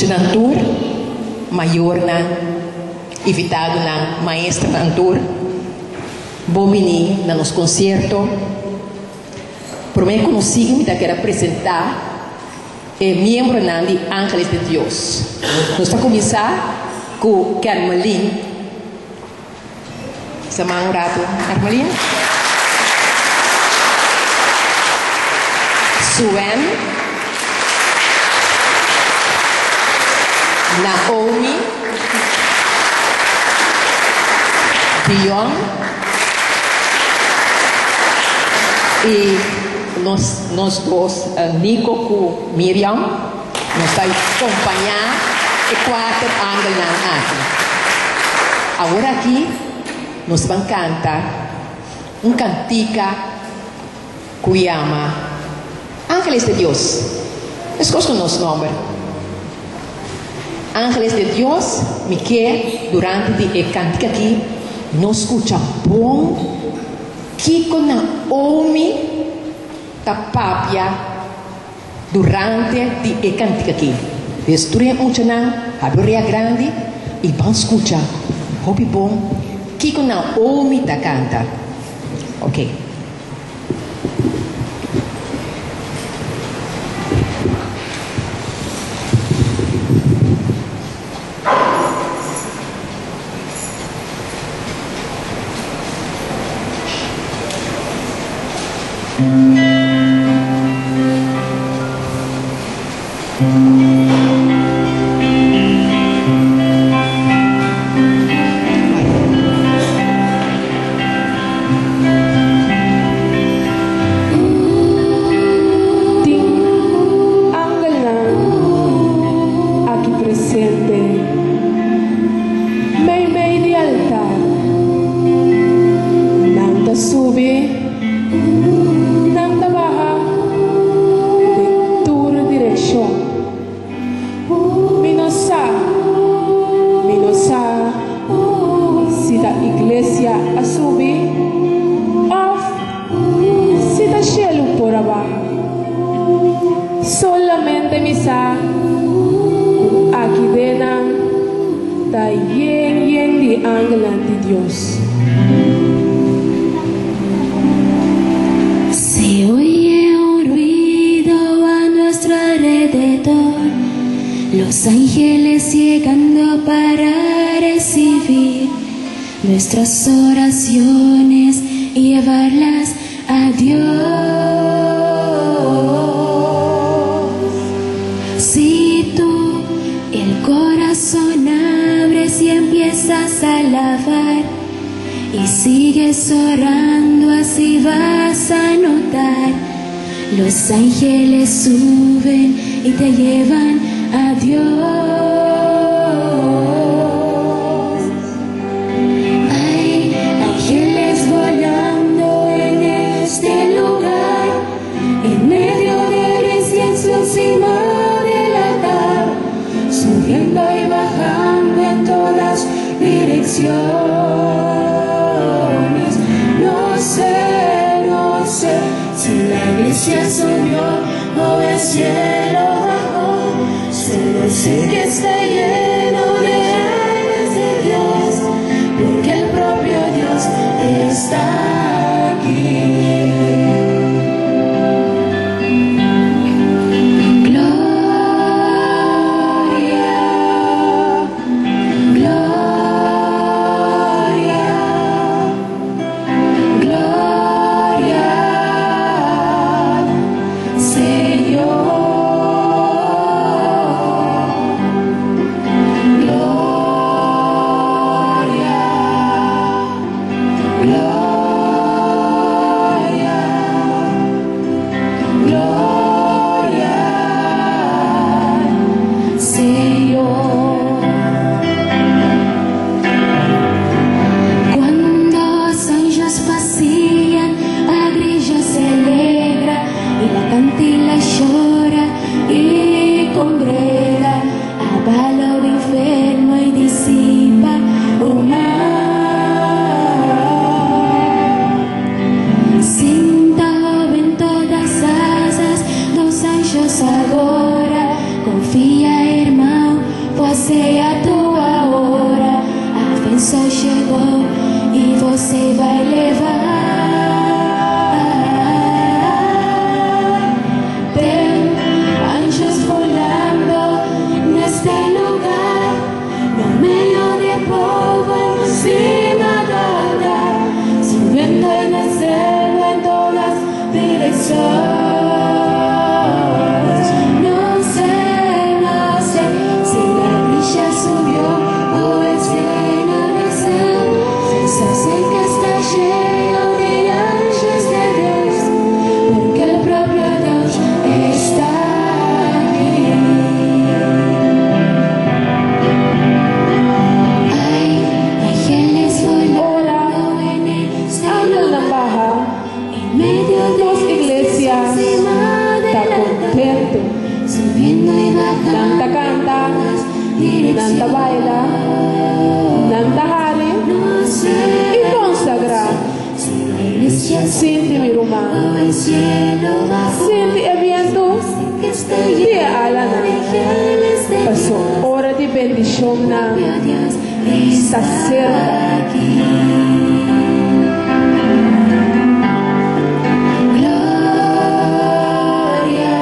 Muchanan tur, mayornan, invitadonan, maestranan tur, bon bini na nos konsierto. Promé ku nos sigui mi ta kere presentá e miembronan di Ángeles de Dios. Nos ta kuminsá ku Kermelin. Sama un ratu, Kermelin. Suen. Naomi. Dion. I nos nos dos Nico ku Miriam nos ta kompañá e kuater angelnan aki. Awor aki nos ban kanta un kantika ku yama Ángeles de Dios. Meskos ku nos nòmber. Ángeles de Dios, mi ke durante di e kantika aki nos skucha bon kiko Naomi ta papia durante di e kantika aki. Destruye muchanan, habri orea grandi i ban skucha hopi bon kiko Naomi ta kanta. Oke. Tin angelnan aki presente meimei di altar. Nan ta subi, nan ta baha den tur direkshon. Mi no sa, mi no sa si ta iglesia a subi òf si ta shelu por a baha. Solamente mi sa ku aki den nan ta yen yen di angelnan di Dios. Se oye un ruido a nuestro alrededor, los ángeles llegando para recibir nuestras oraciones y llevarlas a Dios. Si tú el corazón abres y empiezas a alabar y sigues orando, así vas a notar. Los ángeles suben y te llevan a Dios. Hay ángeles volando en este lugar, en medio del incienso encima del altar, subiendo y bajando en todas direcciones. No sé, no sé si la iglesia subió o el cielo bajó. Solo sé que está lleno de ángeles de Dios, porque el propio Dios está aquí. Gloria, gloria, gloria, Señor. se va a elevar. Ten ángeles volando en este lugar, no medio de polvo encima del altar, subiendo y descendiendo en todas direcciones. No sé, no sé si la iglesia subió o el cielo descendió. Solo sé que está lleno de ángeles de Dios, porque el propio Dios está aquí. Hay ángeles volando en este Angelnan lugar, baha, en medio de nos iglesia encima ta del altar, kontentu. subiendo y Nan ta bajando kanta, en nan ta baila, nan ta hari No sé i konsagrá. si la iglesia Sinti mi ruman. o el cielo bajó, Sinti e bientu que está di e lleno alanan. de ángeles de Pasó Dios, ora di bendishonnan propio Dios ta está serka. aquí. Gloria,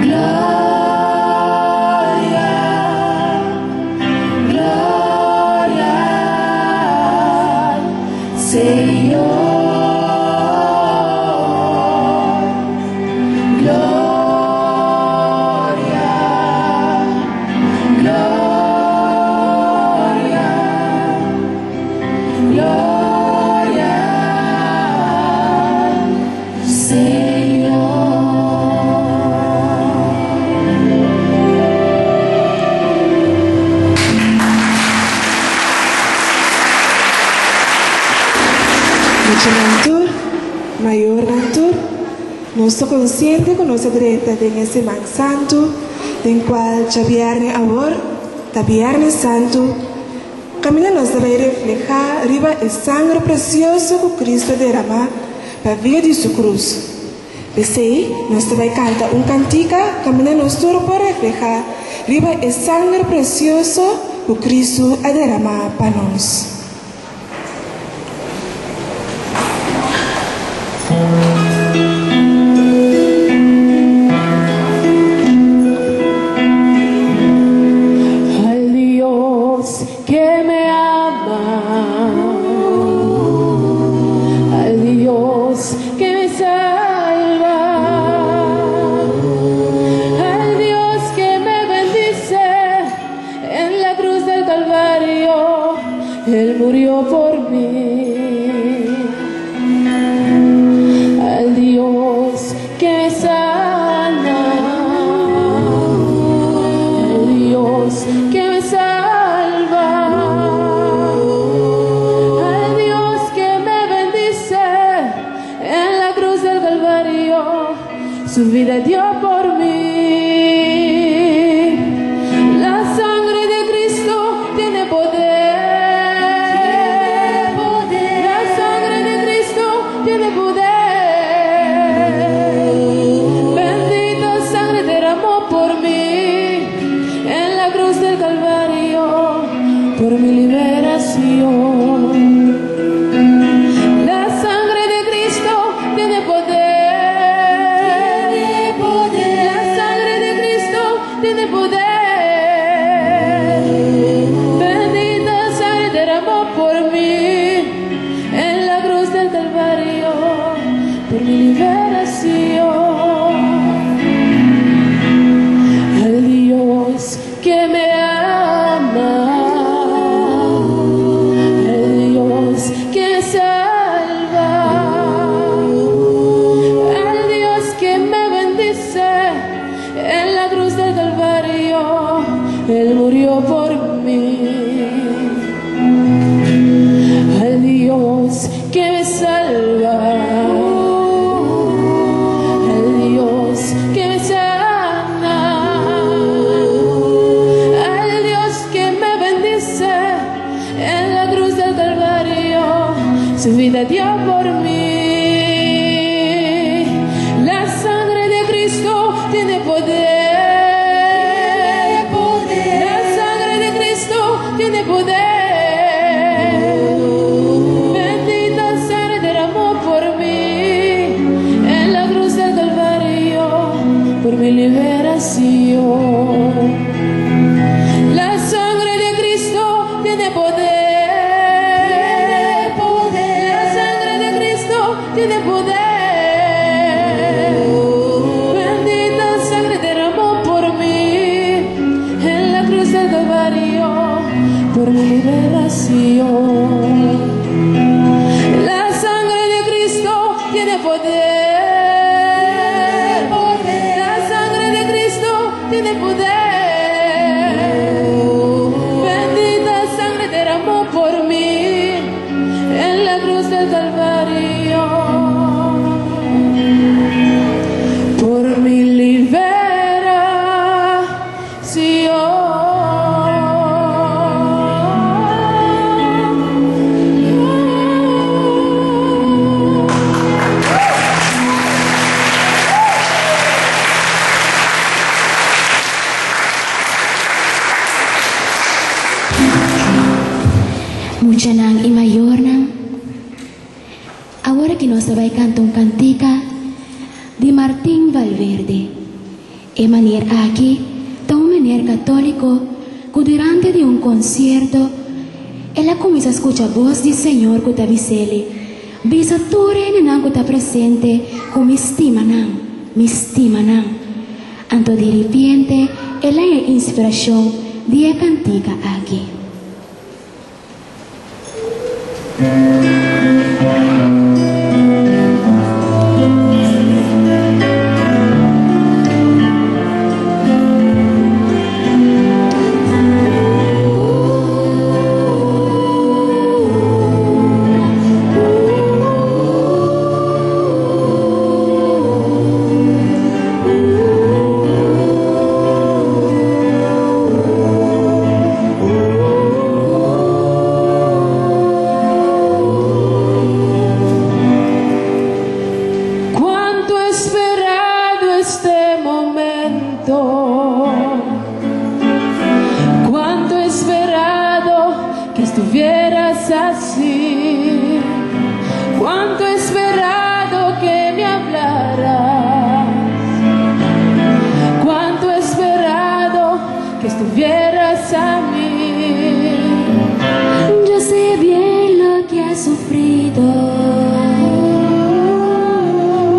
gloria, gloria al Señor. Gloria, gloria, gloria al Señor. Muchanan tur, mayornan tur, nos ta konsiente ku nos a drenta den e siman santu, den kual djabièrnè awor ta Bièrnè Santu, kaminda nos ta bai reflehá riba e sanger presioso ku Kristu a deramá pa via di su krus. P'esei, nos ta bai kanta un kantika kaminda nos tur por reflehá riba e sanger presioso ku Kristu a deramá pa nos. Al Dios que me ama, al Dios que me salva, al Dios que me bendice en la cruz del Calvario, Él murió por mí. Al Dios que me sana, al Dios que me salva, al Dios que me bendice en la cruz del Calvario, su vida dio por mí. La sangre de Cristo tiene poder. La sangre de Cristo tiene poder. Bendita sangre derramó por mí en la cruz del Calvario, por mi liberación. La sangre de Cristo tiene poder. La mi liberación. La sangre de Cristo tiene poder. La sangre de Cristo tiene poder. Bendita sangre derramó por mí en la cruz del Calvario, por mi liberación. La sangre de Cristo tiene poder. La sangre de Cristo tiene poder. Bendita sangre derramó por mí en la cruz del Calvario. Por mi liberación. Muchanan i mayornan, awor ku nos ta bai kanta un kantika di Martín Valverde. E meneer aki, ta un meneer katóliko, ku durante di un konsierto, el a kuminsá skucha bos di Señor ku ta bis'é, bisa tur hendenan ku ta presente ku mi stima nan, mi stima nan. Anto di repente, el a haña inspirashon di e kantika aki. Cuánto he esperado este momento. Cuánto he esperado que estuvieras así. Cuánto he esperado que me hablaras. Cuánto he esperado que estuvieras a mí. Yo sé bien lo que has sufrido.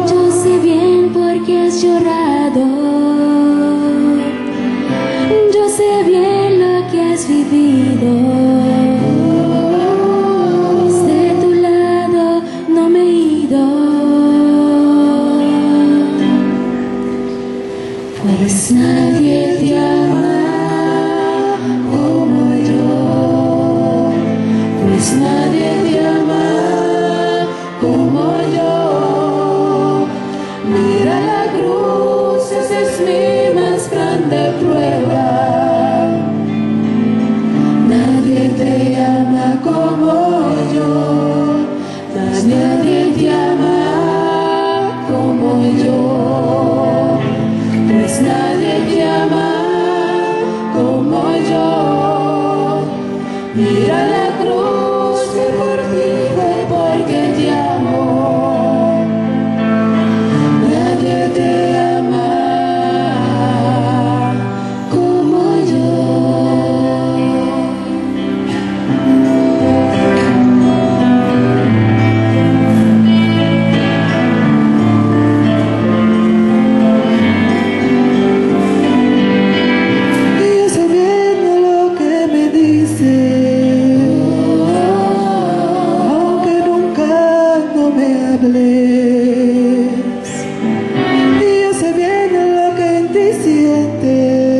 Yo sé bien por qué has llorado. Yo sé bien lo que has vivido. Pues de tu lado no me he ido. Pues nadie te ama como yo. Pues nadie te ama como yo. Mira la cruz, esa es mi más grande prueba. Nadie te ama como yo. Nadie te ama como yo. Pues nadie te ama como yo. Mira la cruz que por ti fue porque te amo. Nadie te ama como yo. Y yo sé bien lo que me dices, aunque nunca no me hables. Y yo sé bien lo que en ti sientes,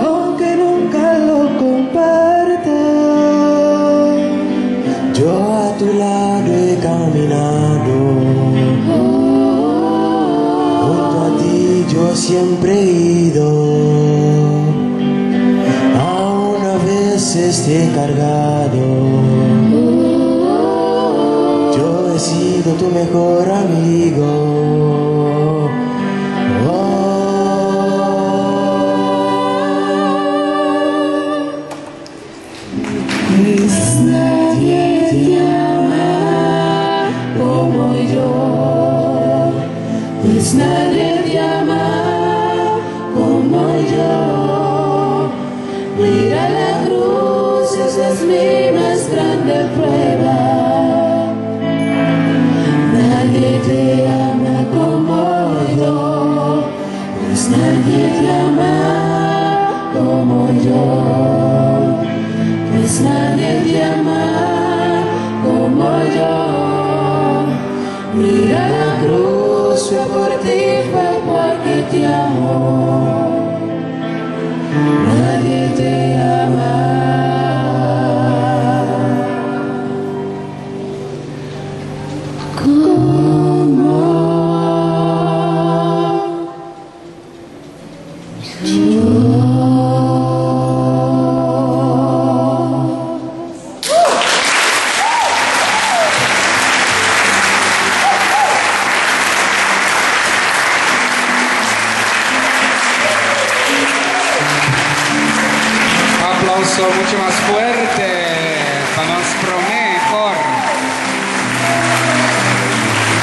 aunque nunca lo compartas. Yo a tu lado he caminado, junto a ti yo siempre he ido. Aún a veces te he cargado, yo he sido tu mejor amigo. Oh. Pues nadie te ama como yo. Pues Pues nadie te ama como yo. Mira la cruz, esa es mi más grande prueba. Nadie te ama como yo, pues nadie te ama como yo. Pues nadie te ama como yo. Mira la cruz, fue por ti, fue porque te amo. Nadie te ama. Como yo. Aplauso mucho mas fuerte pa nos prome cor.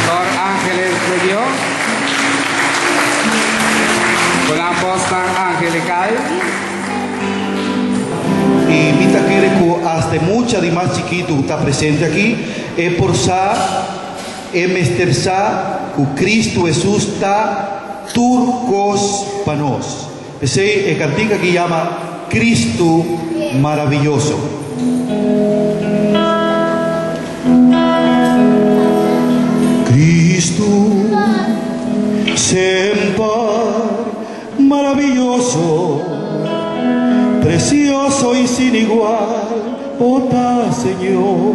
Cor Ángeles de Dios. Cu nan bosnan angelical. Y mi ta kere cu hasta e mucha di mas chikitu cu ta presente aki, e por sa, e mester sa cu Cristo Jesus ta tur cos pa nos. P'esei e cantica aki yama Cristo Maravilloso. Cristo semper maravilloso, precioso y sin igual, bo ta Señor.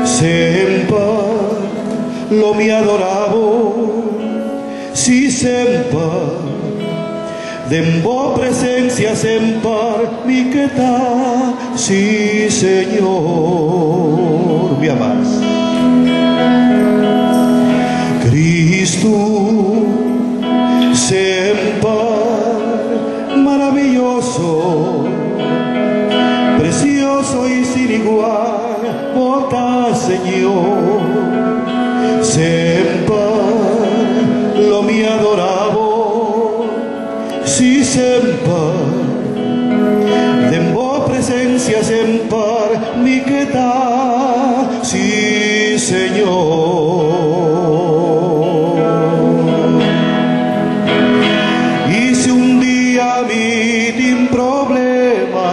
Semper lo mi adora bo, si semper den bo presencia semper mi ke ta, si Señor. Mi amas. Cristo semper maravilloso, precioso y sin igual, bo ta Señor. Semper lo mi adora bo, si semper den bo presencia semper mi ke ta, si Señor. Y si un dia mi tin problema,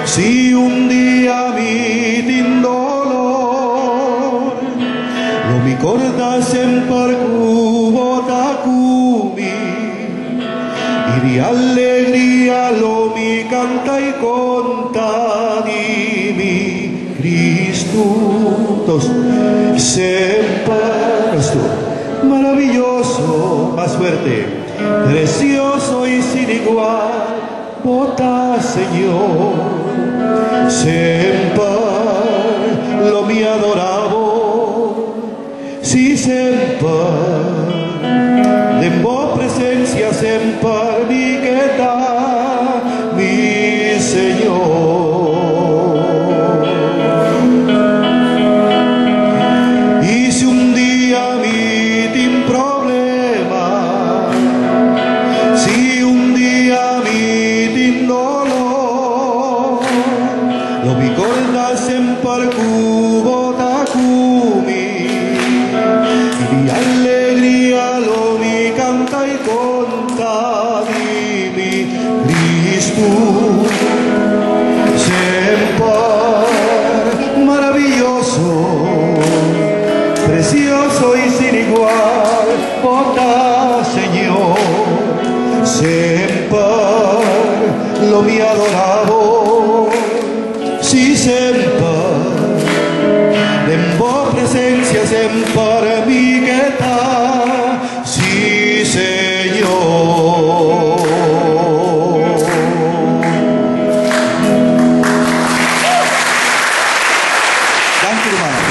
si un dia mi tin dolor, lo mi corda semper cu bo ta cu mi, y di alegria lo mi canta y conta di mi Cristo. Dos. Semper Cristo, maravilloso, mas fuerte, precioso y sin igual, bo ta Señor. Semper lo mi adora bo, si semper den bo presencia semper mi ke ta, mi Señor. Y si un dia mi tin problema, si un dia mi tin dolor, lo mi corda semper cu bo ta cu mi, y di alegria lo mi canta y conta di mi Cristo. Semper maravilloso, precioso y sin igual, bo ta Señor. Semper lo mi adora bo, si semper den bo presencia semper mi ke ta, si Señor. Danki rumannan.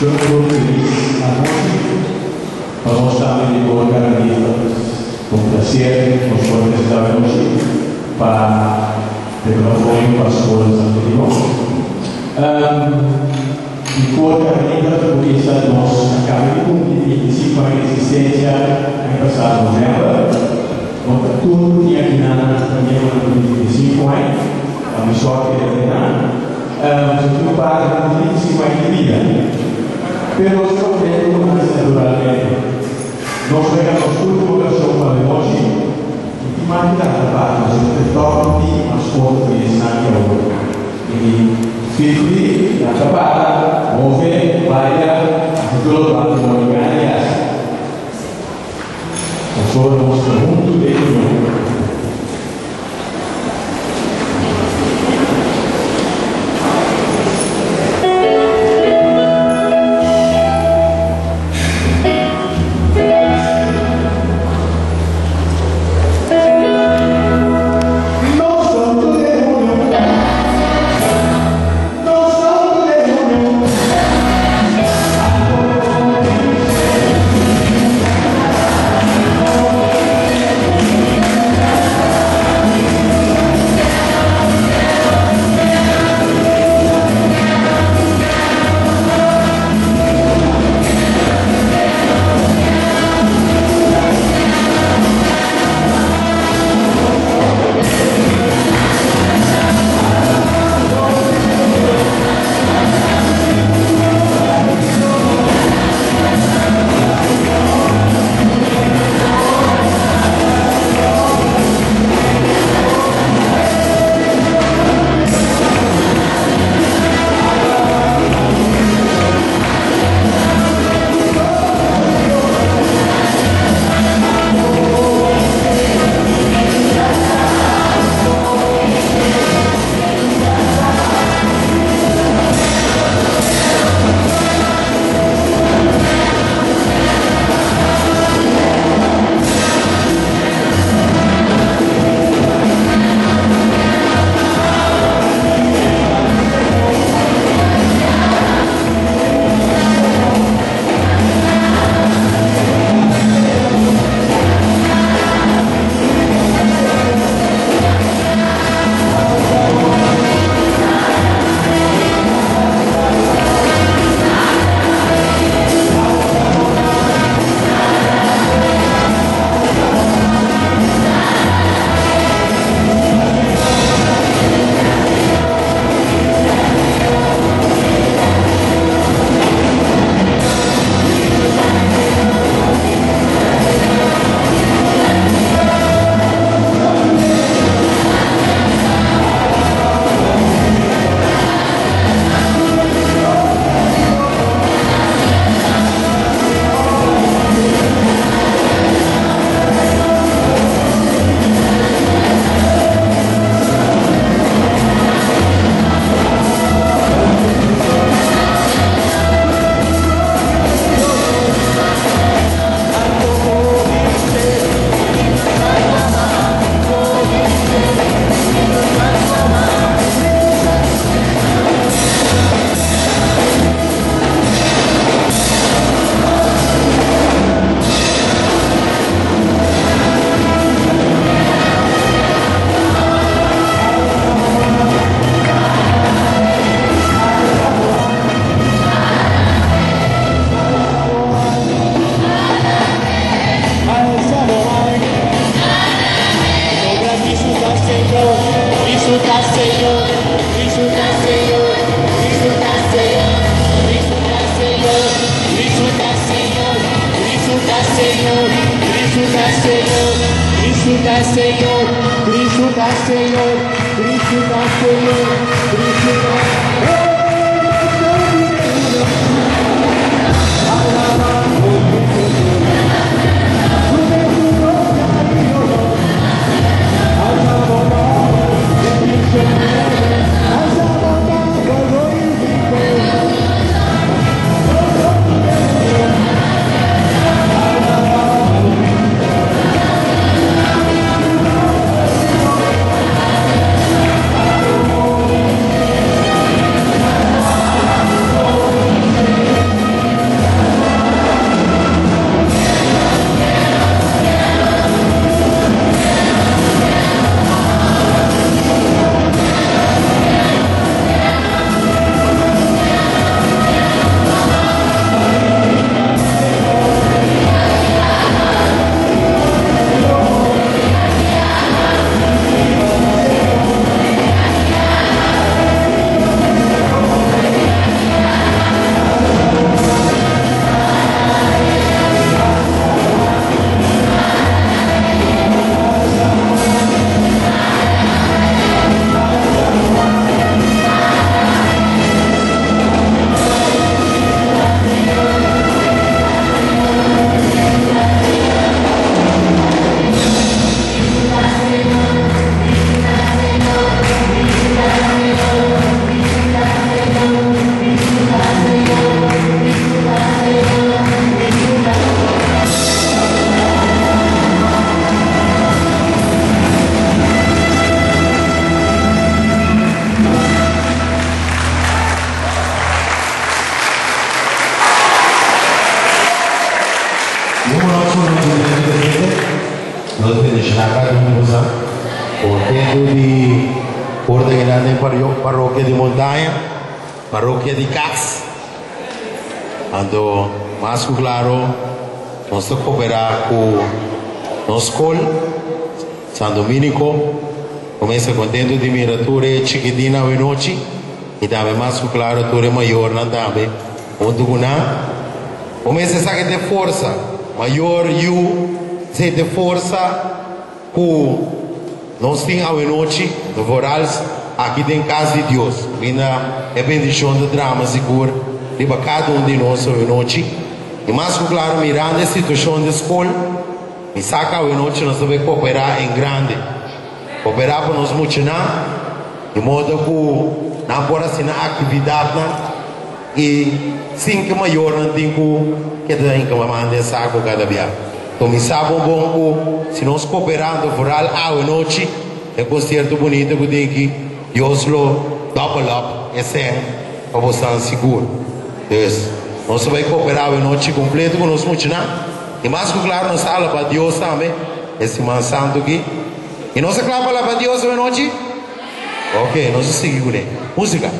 Yo ta felis anochi pa nos tambe di Cor Carmelita. Un placer nos por presenta anochi pa Departamento pa Scol Santo Timon. Di Cor Carmelita ta por bisa nos a caba di cumpli 25 aña di existencia aña pasa november. No ta tur tin akinan ta miembro di 25 aña, pa mi sorte di nan. Nos tin un par di 25 aña di bida. Pero nos ta contento naturalmente. Nos ta yega nos ultimo ocasion pa anochi y tin mas di lanta pa nos ta top di mas corto di esnan di awor. Y feel free, lanta para, move, baila, haci tur loke bo a mooi gana di haci. Pasobra nos ta huntu den union. Mikrofono presente. Nos bendishoná kada un di boso. Kontentu di por ta keda den parokia di Montaña, parokia di kas. Anto mas ku klaro nos ta koperá ku nos skol San Dominico. Bo mester kontentu di mira tur e chikitinnan awenochi i tambe mas ku klaro tur e mayornan tambe huntu ku nan. Bo mester sa ke ta e forsa mayor, yu, esei ta e forsa ku nos tin awenochi, vooral aki den kas di Dios. Brinda e bendishon ta drama sigur riba kada un di nos awenochi. I mas ku klaro mirando e situashon di skol, mi sa ku awenochi nos ta bai koperá en grande. Koperá pa nos muchanan, di modo ku nan por hasi nan aktividatnan i sin ku mayornan tin ku keda hinka man den saku kada bia. Kuminsá bon bon ku si nos koperá anto foral awe nochi e konsierto bunito ku tin aki, Dios lo double up e sèn pa bosan sigur. Dus, nos ta bai koperá awe nochi kompleto ku nos muchanan i mas ku klaro nos ta alabá Dios tambe e siman santu aki. I nos ta kla pa alabá Dios awe nochi? Ok, nos ta sigui kuné. Músika.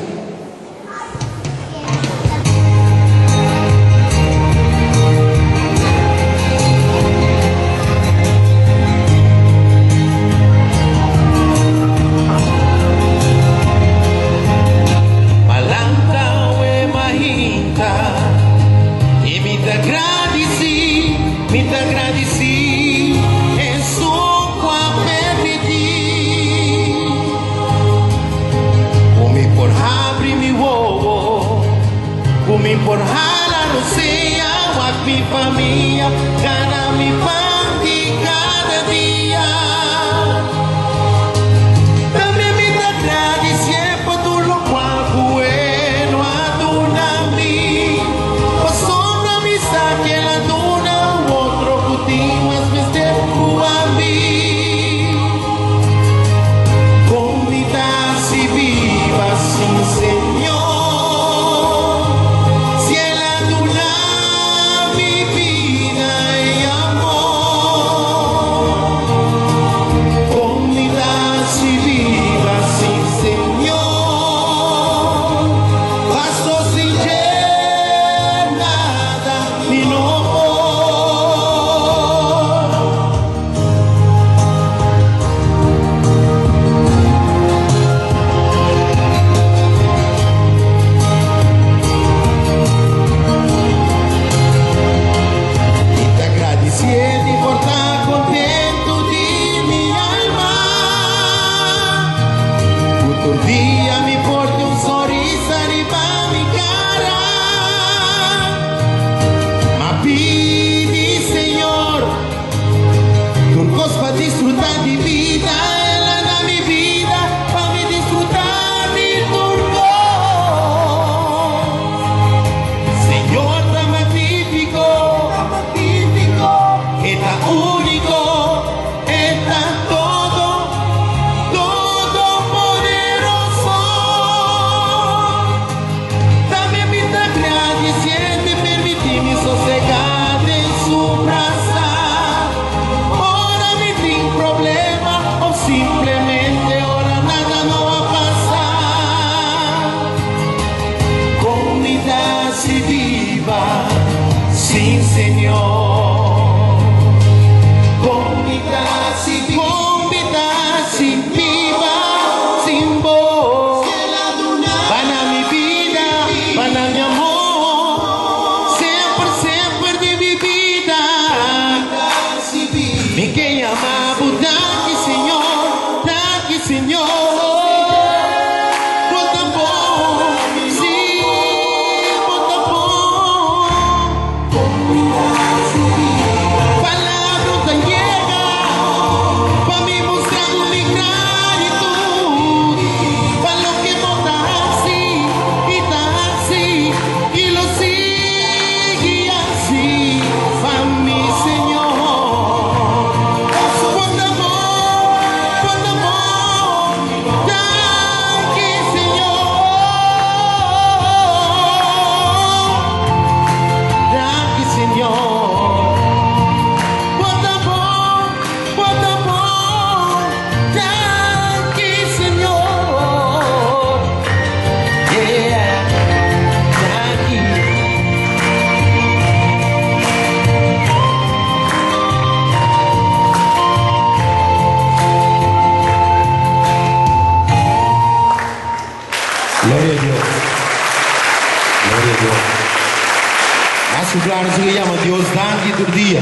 Ku nos ke yama Dios danki tur dia.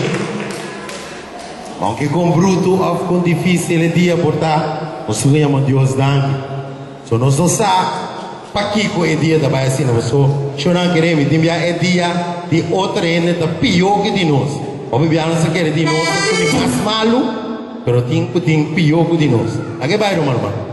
Aunke kon brutu òf kon difísil e dia por ta, nos ke yama Dios danki. So nos no sa pakiko e dia ta bai asina, paso shonnan kere mi tin bia e dia di otro hende ta pió ku di nos. Hopi bia nos ta kere di nos ta suni mas malu, pero tin ku tin pió ku di nos. Ake bai ruman ruman.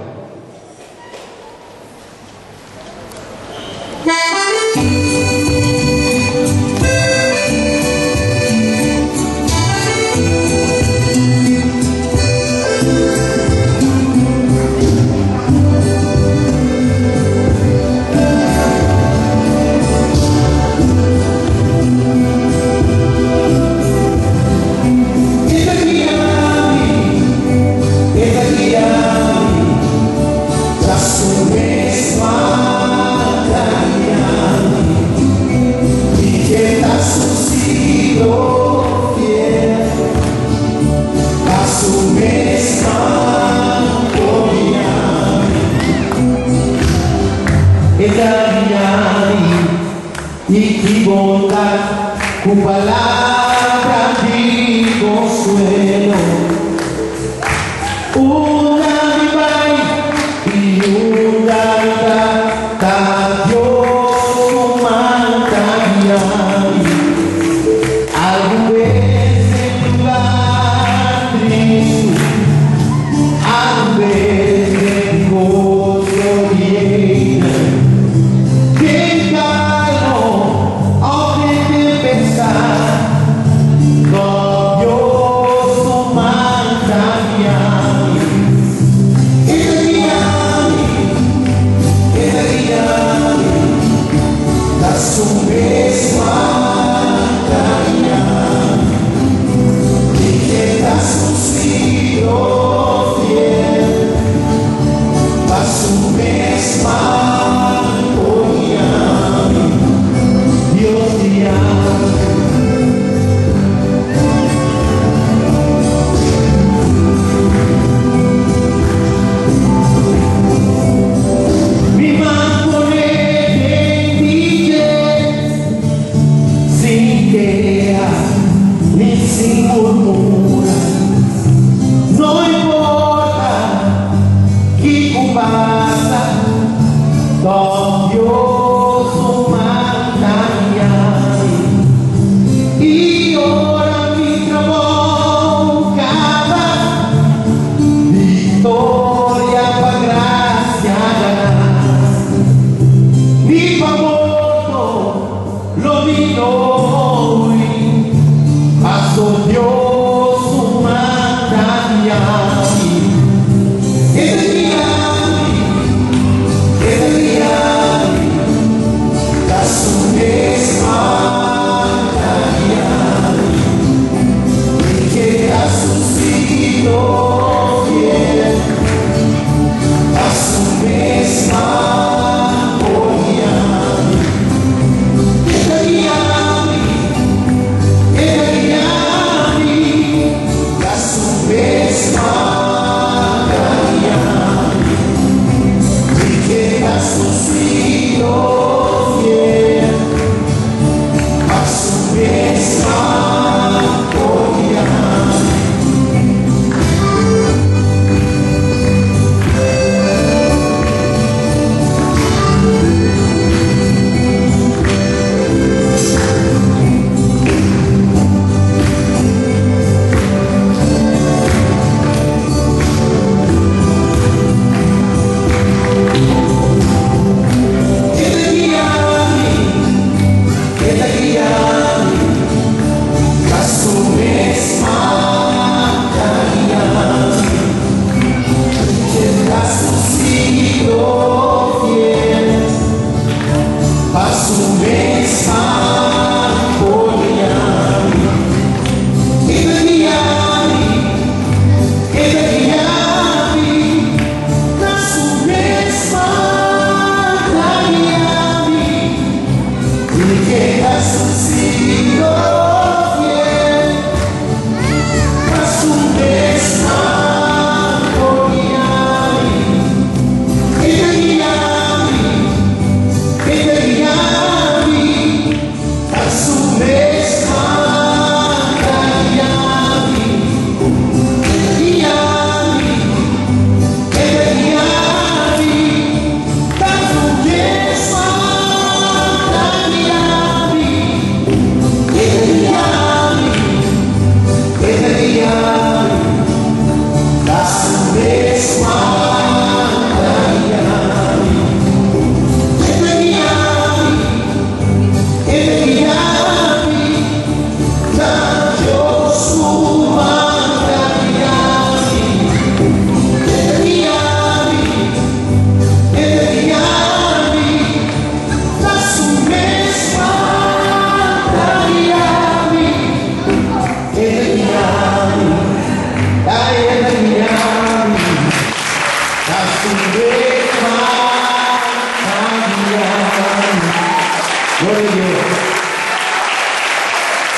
Gloria a Dios.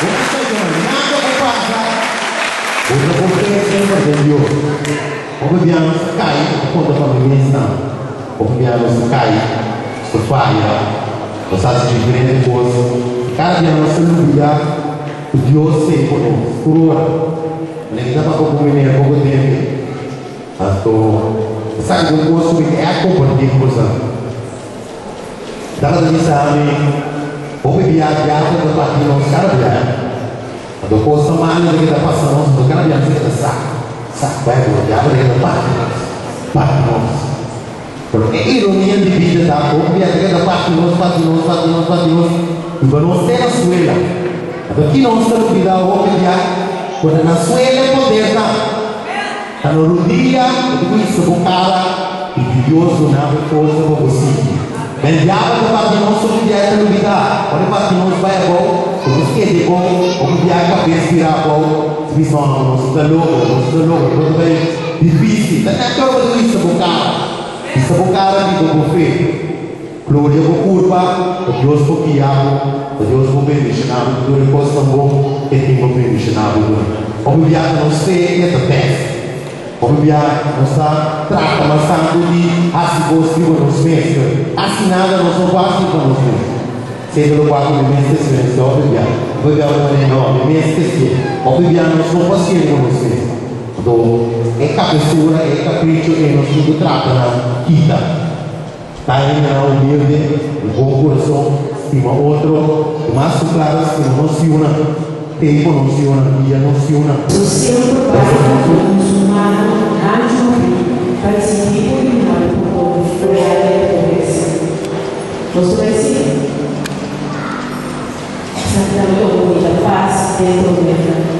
Vamos a nada que pasa. Porque confia sempre em Deus. Como viemos cai, quando a família está. Como viemos cai, se falha, nós fazemos diferentes coisas. Cada dia nós lugar, o Deus se conosco. Por hora. Nem dá para comer pouco tempo. Então, sabe o gosto que é compartilhar com você. Dapat di sa amin, o biya ko sa pati nos cara biya. Do ko sa mano de kita passa nos, do cara biya kita sa. Sa vai do diabo de kita pati nos. Pati nos. Pero é ironia de vida da o biya de kita pati nos, pati nos, pati nos, pati nos. E nos tem na suela. Aqui não está no vida o biya, quando na suela poder tá. Tá no dia, eu digo isso com cara, e Deus não abre força para você. Men diabo que pati não sobre dia no vida, quando pati não vai bom, o que é bom, o que dia cabeça virar bom, se só não está louco, não está louco, não vai difícil. Tá na todo isso com cara. Isso com cara de com fé. Glória com curva, o Deus com guiado, o Deus com bendicionado, tudo coisa bom, e tem com bendicionado. O dia não sei é the best. O dia não está trata mas tanto de assim gosto nos mesmos. Assim nada não são quase com nos mesmos. Seja do quarto de mês que se o dia. O dia não é não, mês que se. O dia não são quase com nos mesmos. Do é cabeçura, é capricho, é nos tudo trata na quita. Tá na humilde, um bom coração, estima outro, mais claro, estima não se una, tempo não se una, dia não se una. O sempre vai muçulmano anjo para seguir o como fuera de pobreza. Você vai seguir. Santa da paz dentro dela.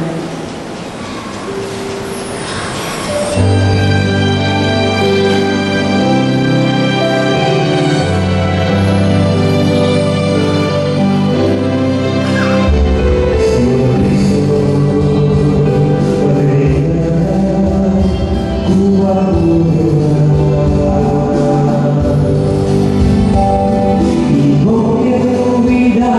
Vida,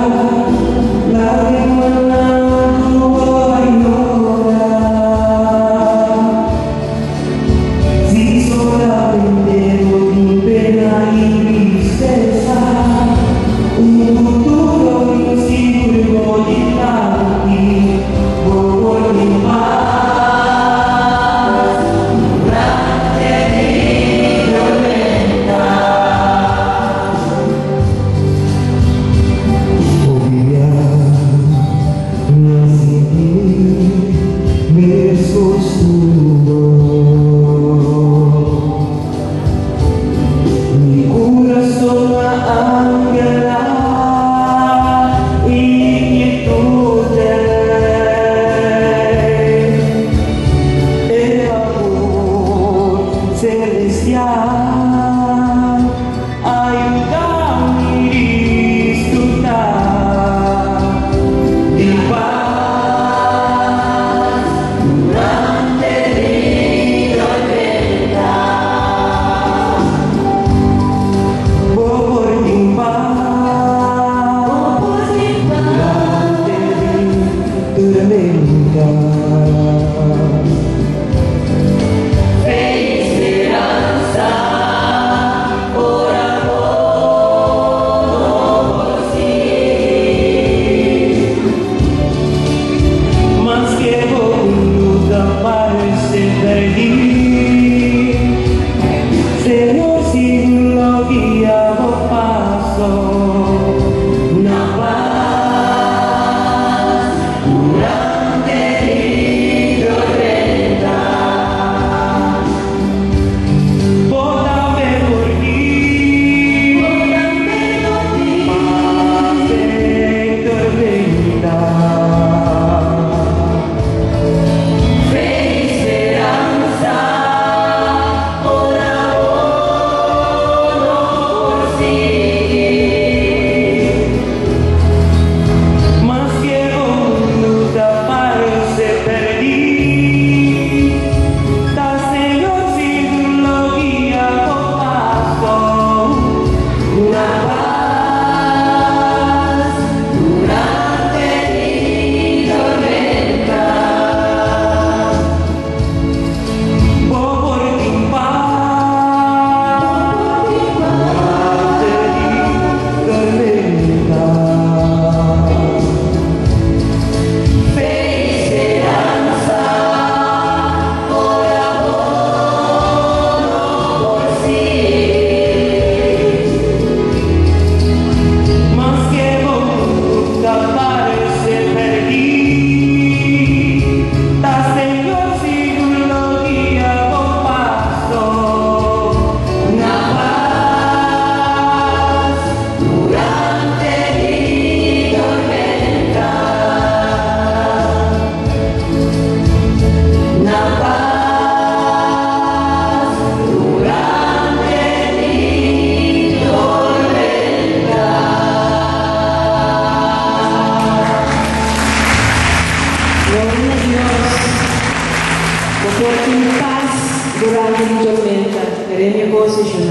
den tormenta, kere mi kos i.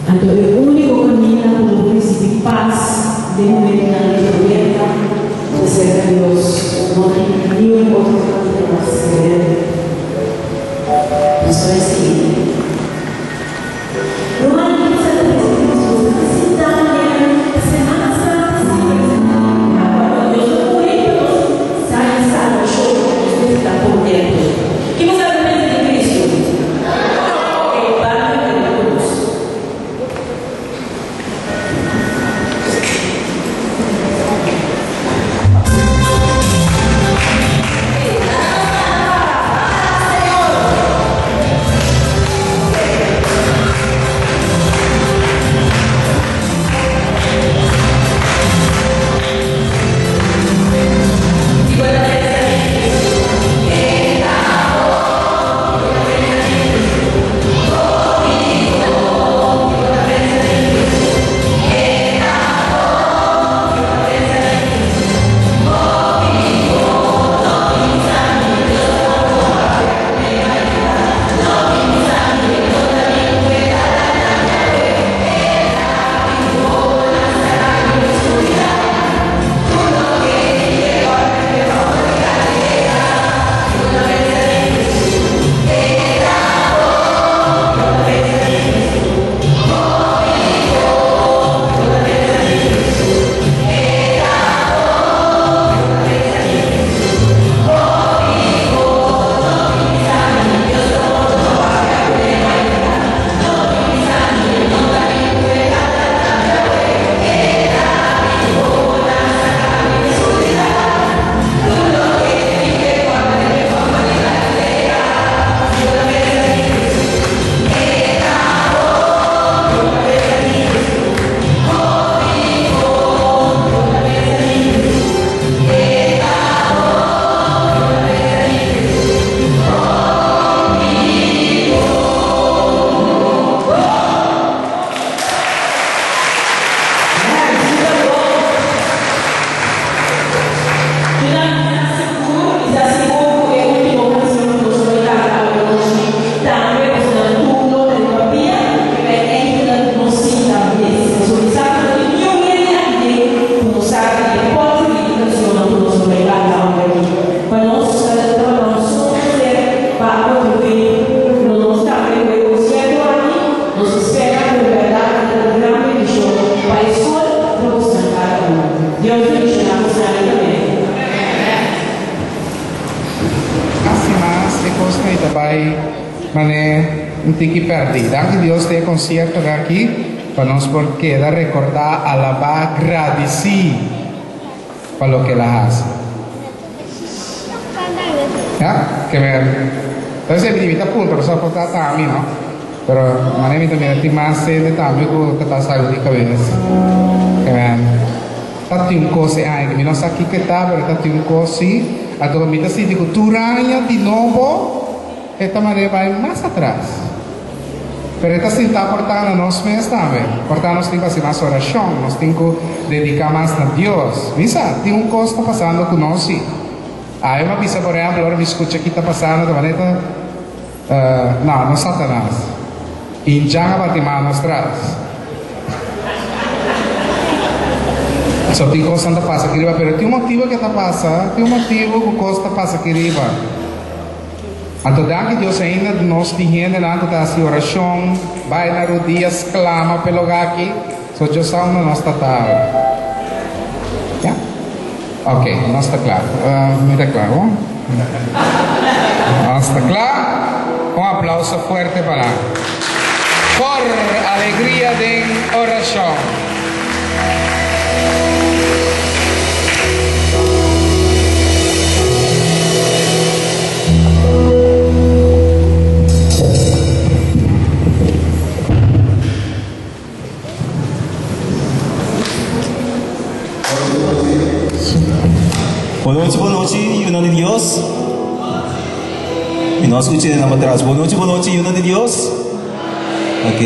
Anto e úniko kaminda ku bo por risibí pas den momentunan di tormenta ta serka Dios. No tin niun otro kaminda mas, kere. Nos ta bai sigui. Rumannan ki sa ta pensa ku nos no ta sintá manera Semana Santa si Cuando Dios a muri pa nos sa e salbashon nos mester ta kontentu. Ki bo sa ta pensa di Kristu? E banda keda ku nos. Concierto aki pa nos por keda rekordá, alabá, gradisí pa loke el a hasi. Ya? Ke men, entonces mi ta puntra, pasobra por ta ta ami, no? Pero manera mi ta mira tin mas hende tambe ku ta pasa algu di kabes. Ke men, ta tin un kos e aña ku mi no sa kiko e ta, pero ta tin un kos si. Anto mi ta sinti ku tur aña di nobo e ta manera bai mas atras. Pero e ta sinta por ta na nos mes tambe. Por ta nos tin ku hasi mas orashon, nos tin ku dediká mas na Dios. Mi sa, tin un kos ta pasando ku nos si. Awe mi a bisa, por ehèmpel, ora mi skucha ki ta pasando, ta manera ta, No, no Satanas. Injan a bati man nos tras. So tin kosnan ta pasa aki riba, pero tin un motibu ke ta pasa, tin un motibu ku kos ta pasa aki riba. Anto danki Dios ainda nos tin hendenan ku ta hasi orashon, bai na rudia, sklama p'e loga aki, so Dios sa unda nos ta ta awe. Ya? Ok, nos ta kla. Mi ta kla, bo? Nos ta kla? Un aplauso fuerte pa nan. Por alegria den orashon. Bo nochi, bo nochi, yunan di Dios. Mi no a skucha e nan patras. Bo nochi, bo nochi, yunan di Dios. Ok.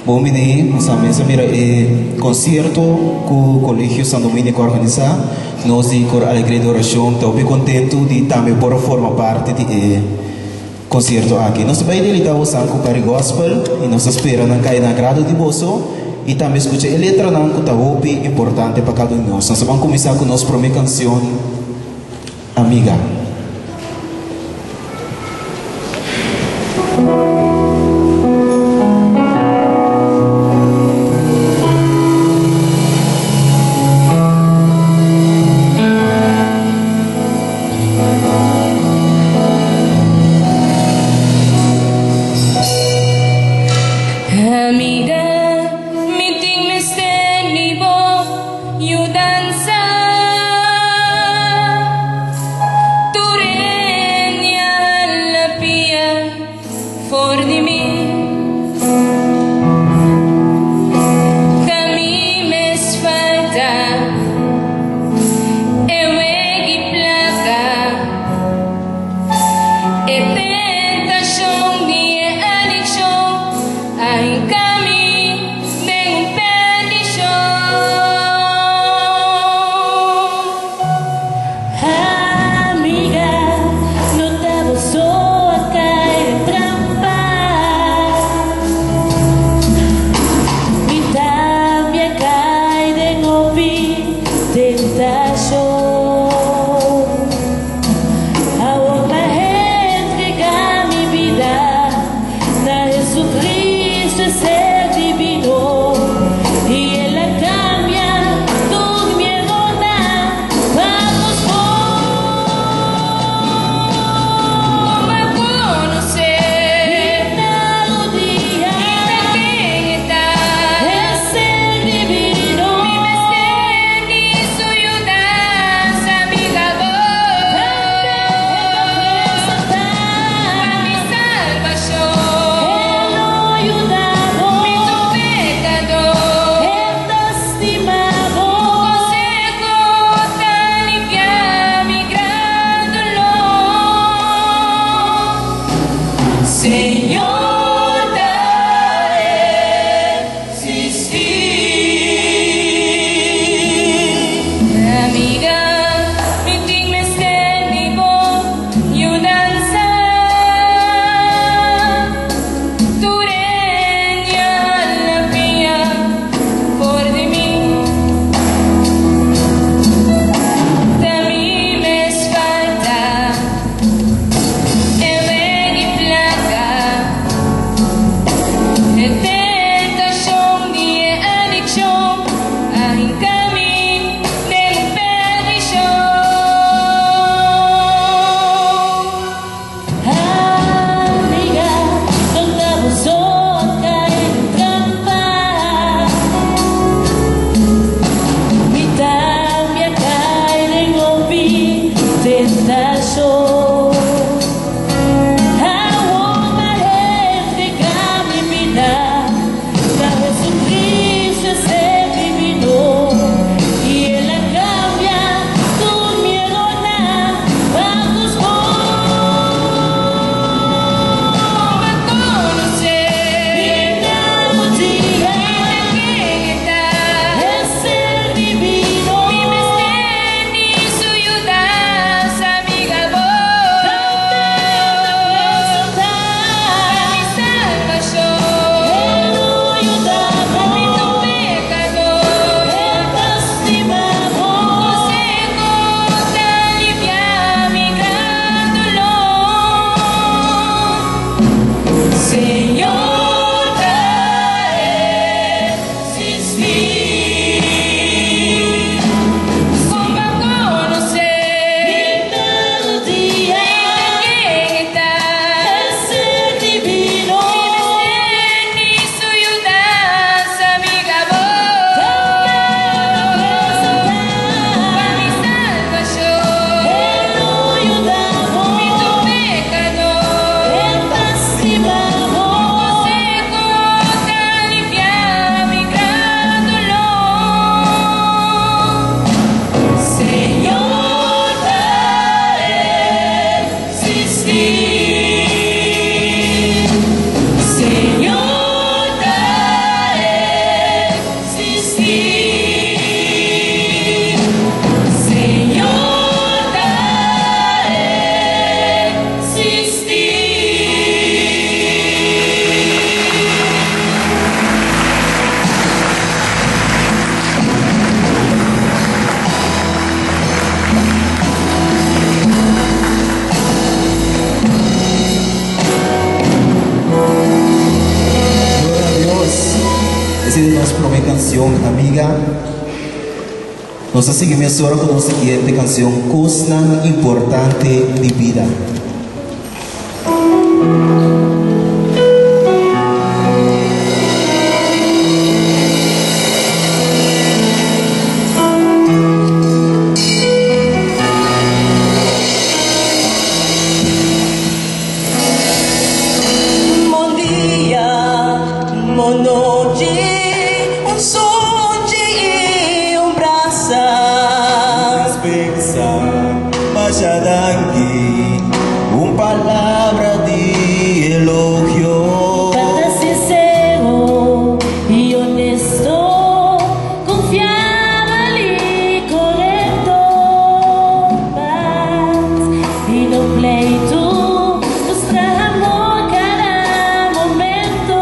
Bon bini, nos a mesa mira e concierto cu Colegio San Dominico a organisa. Nos di Cor Alegria di Oracion ta hopi contento di tambe por a forma parti di e. konsierto aki. Nos ta bai deleitá bosan ku Party Gospel i nos ta spera nan kai na agrado di boso i tambe skucha e letranan ku ta hopi importante pa kada un di nos. Nos ta ban kuminsá ku nos promé kansion Amiga. Amiga, mi tin mester di bo yudansa. Tur hende a hala pia for di mi. Ta mi mes falta e wegi plaka, e tentashon di e adikshon a hinka mi den un perdishon. Amiga, no ta bo so a kai den trampa. Mi tambe a kai den hopi tentashon. Awor m'a entregá mi bida na Jesucristo, e ser divino, i el a kambia tur mi erornan pa kos bon. Bo konosé Mi ta rudia i ta ken e ta. E ser divino. Mi mester di su yudansa, amiga bo. Tambe e ta Pa mi salbashon. E lo yuda bo. Mi ta un pekador. E ta stima bo. Konseho ta aliviá mi gran dolor. Señor ta eksistí. Amiga, mi tin mester di bo yudansa. Tur hende a hala pia for di mi. Ta mi mes falta e wegi plaka. kansion Amiga. Nos ta sigui mesora ku nos siguiente kansion Kosnan Importante di Bida. Bon dia, bon nochi, un sunchi i un brasa. Despensa, masha danki, un palabra di elogio. Pa ta sinsero i honesto, konfiabel i korekto. Pas i no pleitu, mustra amor kada momento.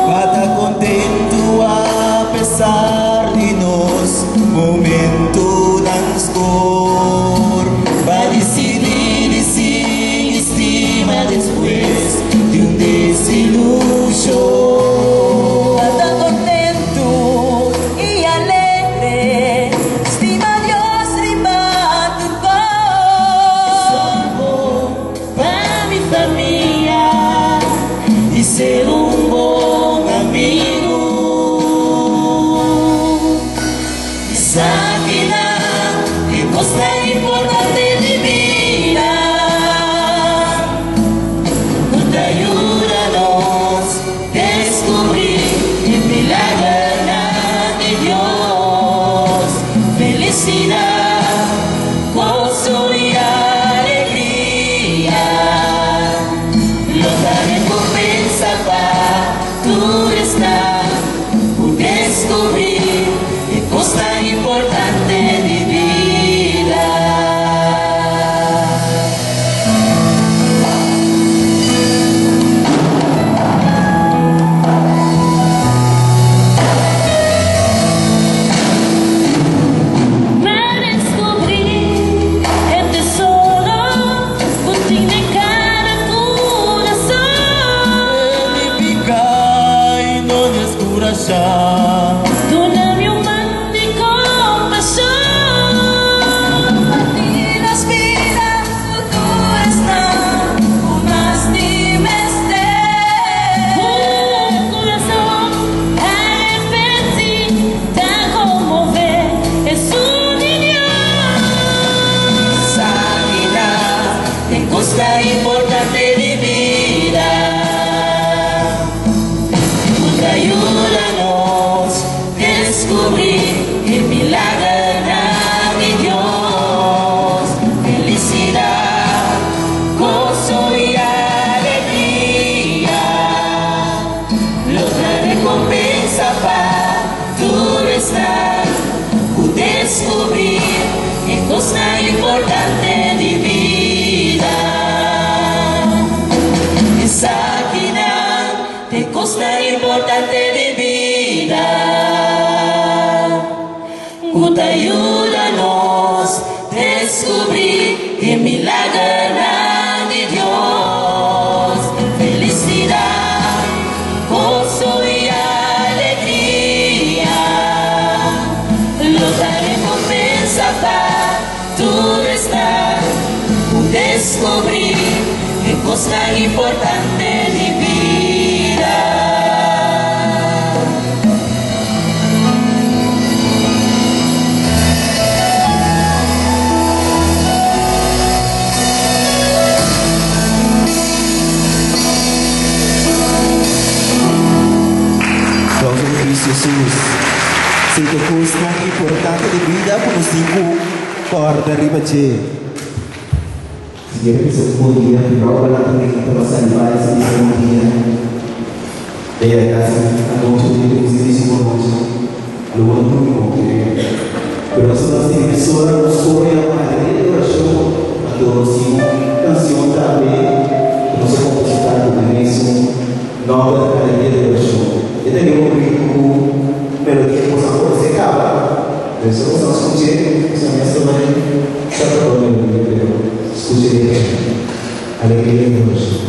Pa ta kontentu apesar di nos momentunan skur. Pa disidí di sigui stima despues di un desilushon. Pa ta kontentu i alegre, stima Dios riba tur kos. Sòru pa mi famia i ser un bon amigu. Esakinan e kosnan importante di bida ku ta yuda nos deskubrí e milagernan di Dios. Felisidat, goso i alegria lo ta rekompensa pa tur esnan ku deskubrí e kosnan importante di bida. M'a deskubrí e tesoro ku tin den kada kurason. Mi piká i no deskurashá. Duna mi un man di kompashon. Kompartí nos bida ku tur esnan ku mas tin mester. Un kurason arepentí ta konmové esun di Dios. Esakinan e kosnan importante di bida ku ta yuda nos deskubrí e milagernan di Dios. Felisidat, goso i alegria lo ta rekompensa pa tur esnan ku deskubrí e kosnan importante di bida. Esakinan e kosnan importante di bida ku ta yuda nos deskubrí e milagernan di Dios. Felisidat, goso i alegria lo ta rekompensa pa tur esnan ku deskubrí e kosnan importante di bida. Aplauso pa Cristo Jesus. Si ta kosnan importante di bida ku nos tin ku kòrda riba dje. Si kere bisa un bon dia, primero pa lanta meinta pa sali bai si bisa bon dia. Ta yega kasi anochi bo tin ku bisa bon nochi. Lo bo no durmi bon kere. Pero nos ta sigui mesora nos kore a alegria di orashon anto nos tin un kansion tambe ku nos a kompositá ku e mesun nòmber alegria di orashon. E ta riba un ritmo ku melodia ku boso a konosé kaba. Pero si boso no skuch'é, boso mes ta bai sa ta bon melodia pero skuch'é den alegria di orashon.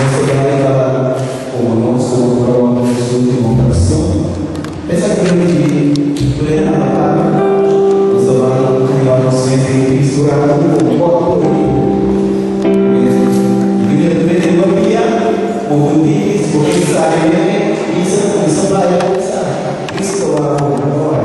Nos ta bai pa como nos como por awor nos ultimo canción. Esaki ta di Plena na Pablo. Nos ta bai animá nos mes den Cristo rato ku bo por por Evidentemente no bia bo por di si bo ke sa e bisa kuminsá playa kuminsá Cristo ta wak bo no ora.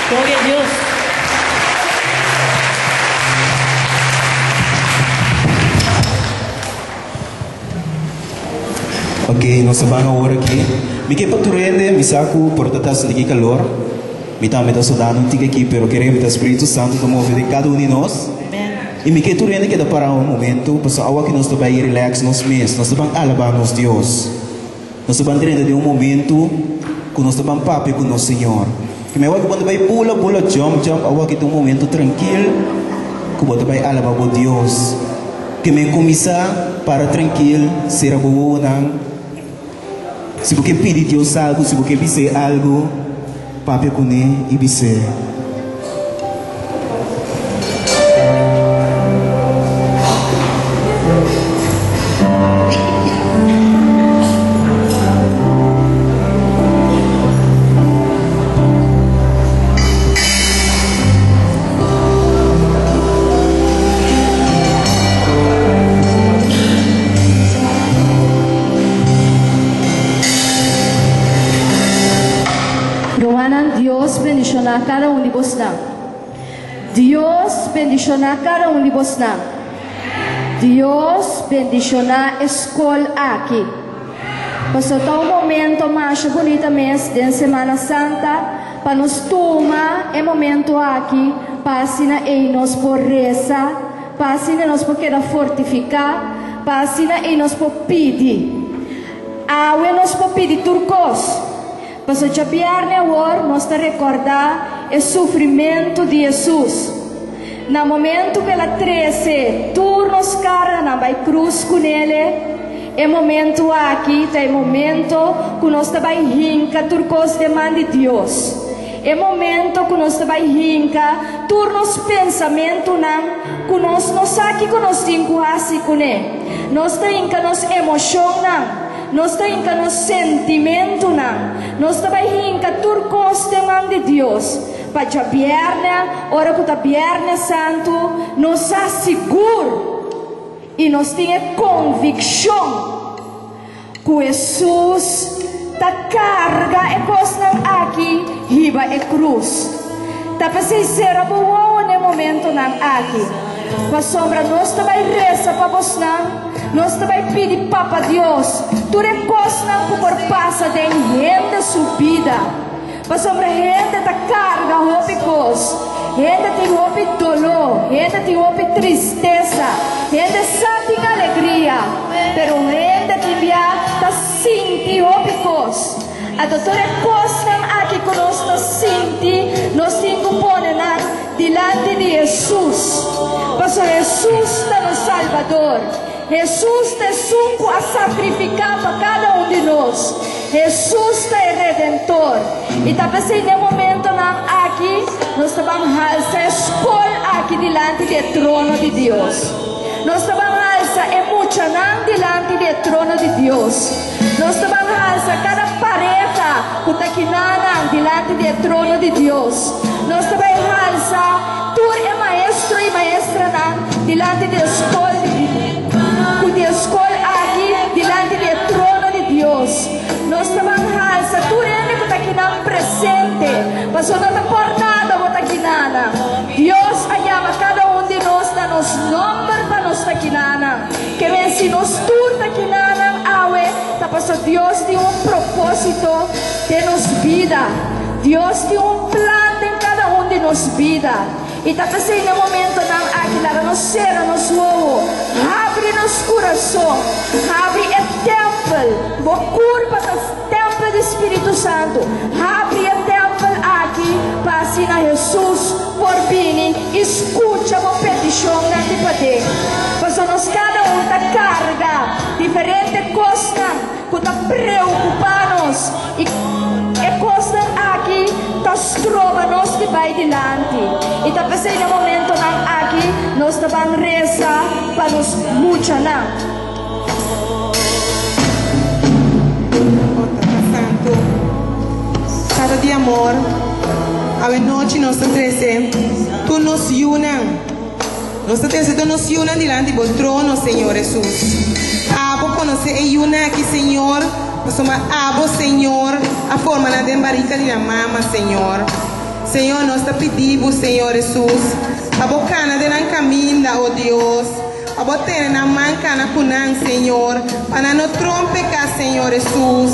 Gloria a Dios. Ok, nos ta ban awor aki. Mi ke pa tur hende, mi sa ku por ta ta sinti ki kalor. Mi tambe ta sudando un tiki aki, pero kere mi ta Spiritu Santu ta move den kada un di nos. I mi ke tur hende keda para un momento, pasobra awor aki nos ta bai relax nos mes. Nos ta ban alabá nos Dios. Nos ta ban drenta den un momento ku nos ta ban papia ku nos Señor. Ke mi awor ku bo ta bai bula bula jump jump awor aki ta un momento trankil ku bo ta bai alaba bo Dios. Ke mi kuminsá para trankil, sera bo wowonan. Si bo ke pidi Dios algu, si bo ke bis'é algu, papia kuné i bis'é. Rumannan Dios bendiciona cada un di bosnan. Dios bendiciona cada un di bosnan. Dios bendiciona e scol aki. Paso ta un momento masha bunita mes den Semana Santa. pa nos tuma e momento aki pa asina ei nos por resa, pa asina nos por keda fortifiká, pa asina ei nos por pidi. Awe nos por pidi tur kos, pasobra djabièrnè awor nos ta rekòrdá e sufrimentu di Hesus. Na momentu ku el a trese tur nos karganan bai krus kunele, e momentu aki ta e momento ku nos ta bai hinka tur kos den man di Dios. E momento ku nos ta bai hinka tur nos pensamentunan ku nos no sa kiko nos tin ku hasi kuné. Nos ta hinka nos emoshonnan, nos ta hinka nos sentimentunan, nos ta bai hinka tur kos den man di Dios. Pa djabièrnè, ora ku ta Bièrnè Santu, nos sa sigur i nos tin e konvikshon ku Hesus ta karga e kosnan aki hiba e krus. Ta p'esei sera bo wowo n'e momentonan aki, pasobra nos ta bai resa pa bosnan, nos ta bai pidi Papa Dios tur e kosnan ku por pasa den hende su bida. Pasobra hende ta karga hopi kos, hende tin hopi doló, hende tin hopi tristesa, hende sa tin alegria, pero hende tin bia ta sinti hopi kos. Anto tur e kosnan aki ku nos ta sinti, nos tin ku pone nan dilanti di Hesus, pasobra Hesus ta nos Salbador. Hesus ta esun ku a sakrifiká pa kada un di nos. Hesus ta e Redentor. I ta p'esei den momentonan aki nos ta ban halsa e skol aki dilanti di e trono di Dios. Nos ta ban halsa e muchanan dilanti di e trono di Dios. Nos ta ban halsa kada pareha ku ta kinanan dilanti di e trono di Dios. Nos ta bai halsa tur e maestro i maestranan dilanti di e skol ku di e skol aki dilanti di e trono di Dios. Nos ta ban halsa tur hende ku ta kinan presente, pasobra no ta por nada bo ta kinanan. Dios a yama kada un di nos na nos nomber pa nos ta kinanan. Ke men si nos tur ta kinanan awe ta pasobra Dios tin un propósito den nos bida. Dios tin un plan den kada un di nos bida. I ta p'esei n'e momentonan aki laga nos sera nos wowo, habri nos kurason, habri e tèmpel, bo kurpa ta tèmpel di Spiritu Santu, habri e tèmpel aki pa asina Hesus por bini i skucha bo petishonnan di paden. Pasobra nos kada un ta karga diferente kosnan ku ta preokupá nos i e kosnan aki ta stroba nos di bai dilanti. I ta p'esei na momentonan aki nos ta ban resa pa nos muchanan. O Tata Santu, Tata di amor, awe nochi nos ta trese tur nos yunan. Nos ta trese tur nos yunan dilanti bo trono, Señor Hesus. Abo konosé e yunan aki, Señor, pasobra abo, Señor, a forma nan den barika di nan mama, Señor. Señor, nos ta pidi bo, Señor Hesus, pa bo kana den nan kaminda, o Dios, pa bo tene nan man kana ku nan, Señor, pa nan no trompeká, Señor Hesus.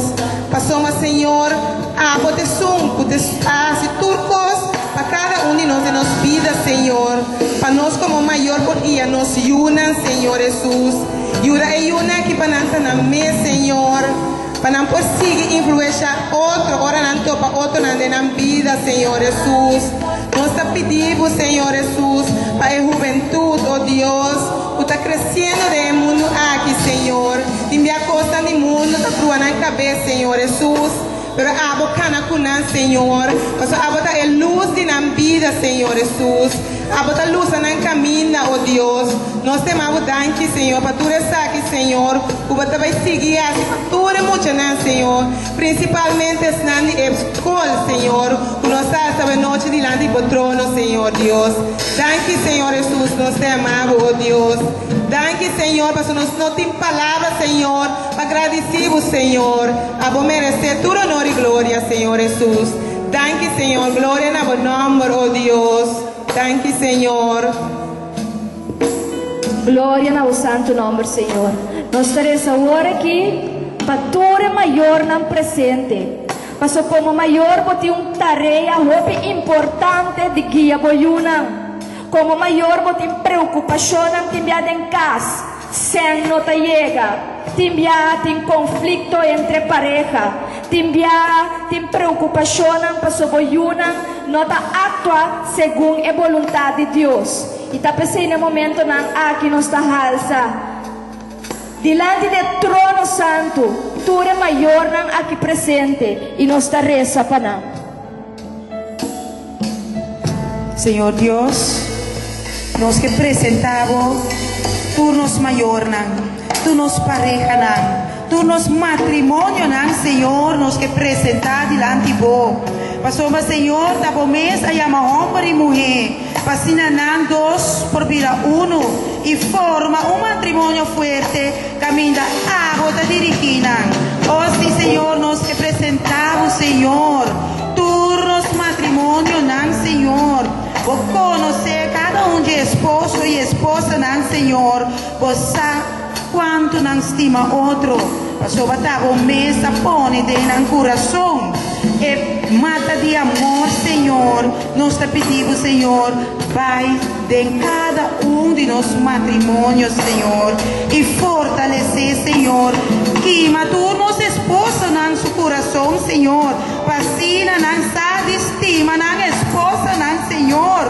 Pasobra, Señor, abo ta esun ku ta hasi tur kos pa kada un di nos den nos bida, Señor, pa nos komo mayor por guia nos yunan, Señor Hesus. Yuda e yunan aki pa nan ta nan mes, Señor, pa nan por sigui influensha otro ora nan topa otronan den nan bida, Señor Hesus. Nos ta pidi Bo, Señor Hesus, pa e hubentut, o Dios, ku ta kresiendo den e mundu aki, Señor. Tin bia kosnan di mundu ta brua nan kabes, Señor Hesus. Pero abo kana ku nan, Señor, pasobra abo ta e lus di nan bida, Señor Hesus. Abo ta lusa nan kaminda, o Dios. Nos te mabo danki, Señor, pa tur esaki, Señor, ku bo ta bai sigui hasi pa tur e muchanan, Señor, prinsipalmente esnan di e skol, Señor, ku nos ta hasta awe nochi dilanti di bo trono, Señor Dios. Danki, Señor Hesus, nos te amabo, o Dios. Danki, Señor, pasobra nos no tin palabra, Señor, pa gradisí bo, Señor. Abo meresé tur honor i gloria, Señor Hesus. Danki, Señor. Gloria na bo nòmber, o Dios. Danki, Señor. Gloria na bo santu nòmber, Señor. Nos ta resa awor aki pa tur e mayornan presente. Paso komo mayor bo tin un tarea hopi importante di guia bo yunan. Komo mayor bo tin preokupashonnan tin bia den kas, sèn no ta yega, tin bia tin konflikto entre pareha, tin bia tin preokupashonnan paso bo yunan no ta aktua segun e boluntat di Dios. I ta p'esei na e momentonan aki nos ta halsa. Dilanti di e trono santu, tur e mayornan aki presente i nos ta resa pa nan. Señor Dios, nos ke presentá Bo tur nos mayornan, tur nos parehanan, tur nos matrimonionan, Señor, nos ke presentá dilanti Bo. Pasobra, Señor, ta Bo mes a yama hòmber i muhé. Pa asina nan dos por bira unu i forma un matrimonio fuerte kaminda abo ta dirigí nan. O sí, Señor, nos ke presentá Bo, Señor, tur nos matrimonionan, Señor. Bo konosé kada un dje esposo i esposanan, Señor. Bo sa kuantu nan stima otro, pasobra ta Bo mes a pone den nan kurason e mata di amor, Señor. Nos ta pidi Bo, Señor, bai den kada un di nos matrimonio, Señor, i fortalesé, Señor. Kima tur nos esposonan su kurason, Señor, pa asina nan sa di stima nan esposanan, Señor.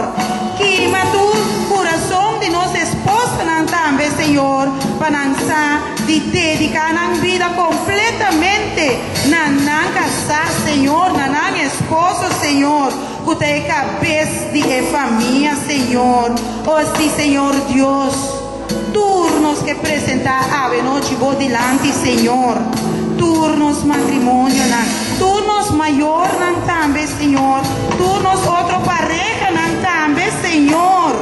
Kima tur kurason di nos esposanan tambe, Señor, pa nan sa di dediká nan bida kompletamente na nan kasá, Señor, na nan esposo, Señor, ku ta e kabes di e famia, Señor. O sí, Señor Dios, tur nos ke presentá awe nochi Bo dilanti, Señor. Tur nos matrimonionan, tur nos mayornan tambe, Señor, tur nos otro parehanan tambe, Señor.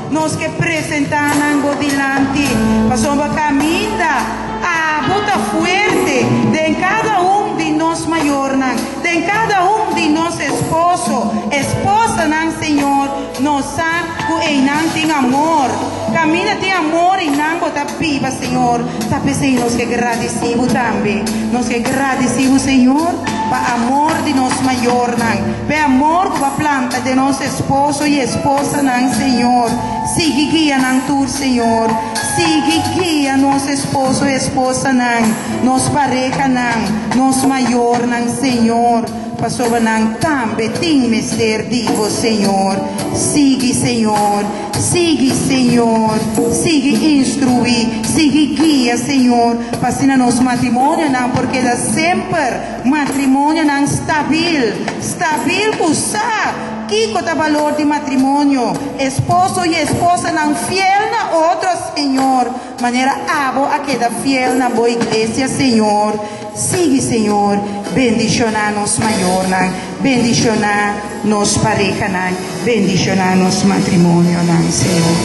Nos ke presentá nan Bo dilanti, pasobra kaminda Abo ta fuerte den kada un di nos mayornan, den kada un di nos esposo, esposanan, Señor, nos sa ku einan tin amor. Kaminda tin amor einan Bo ta biba, Señor. Ta p'esei nos ke gradisí Bo tambe. Nos ke gradisí Bo, Señor, pa amor di nos mayornan, p'e amor ku Bo a planta den nos esposo i esposanan, Señor. Sigui guia nan tur, Señor. Sigui guia nos esposo i esposanan, nos parehanan, nos mayornan, Señor, pasobra nan tambe tin mester di Bo, Señor. Sigui, Señor, sigui, Señor, sigui instruí, sigui guia, Señor, pa asina nos matrimonionan por keda semper matrimonionan stabil, stabil ku sa Kiko ta balor di matrimonio? Esposo i esposanan fiel na otro, Señor, manera Abo a keda fiel na Bo Iglesia, Señor. Sigui, Señor, bendishoná nos mayornan, bendishoná nos parehanan, bendishoná nos matrimonionan, Señor.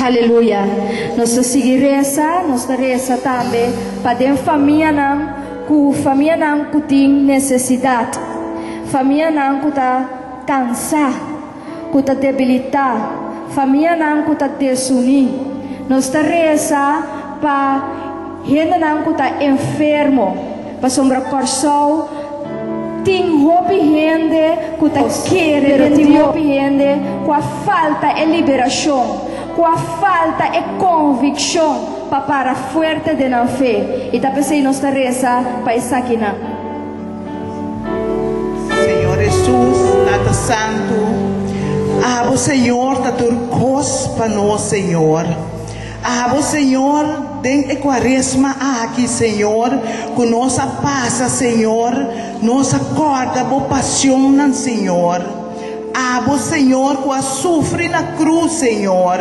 Aleluya. Nos ta sigui resa, nos ta resa tambe pa den famianan ku famianan ku tin nesesidat. Famianan ku ta kansá, ku ta debilitá, famianan ku ta desuní. Nos ta resa pa hendenan ku ta enfermo, pasobra Kòrsou tin hopi hende ku ta kere den Dios, tin hopi hende ku a falta e liberashon, ku a falta e konvikshon pa para fuerte den nan fe. I ta p'esei nos ta resa pa esakinan. Señor Hesus, Tata Santu, Abo Señor ta tur kos pa nos Señor. Abo Señor den e kuaresma aki Señor ku nos a pasa Señor, nos a kòrda Bo pasionnan Señor. Abo Señor ku a sufri na krus Señor.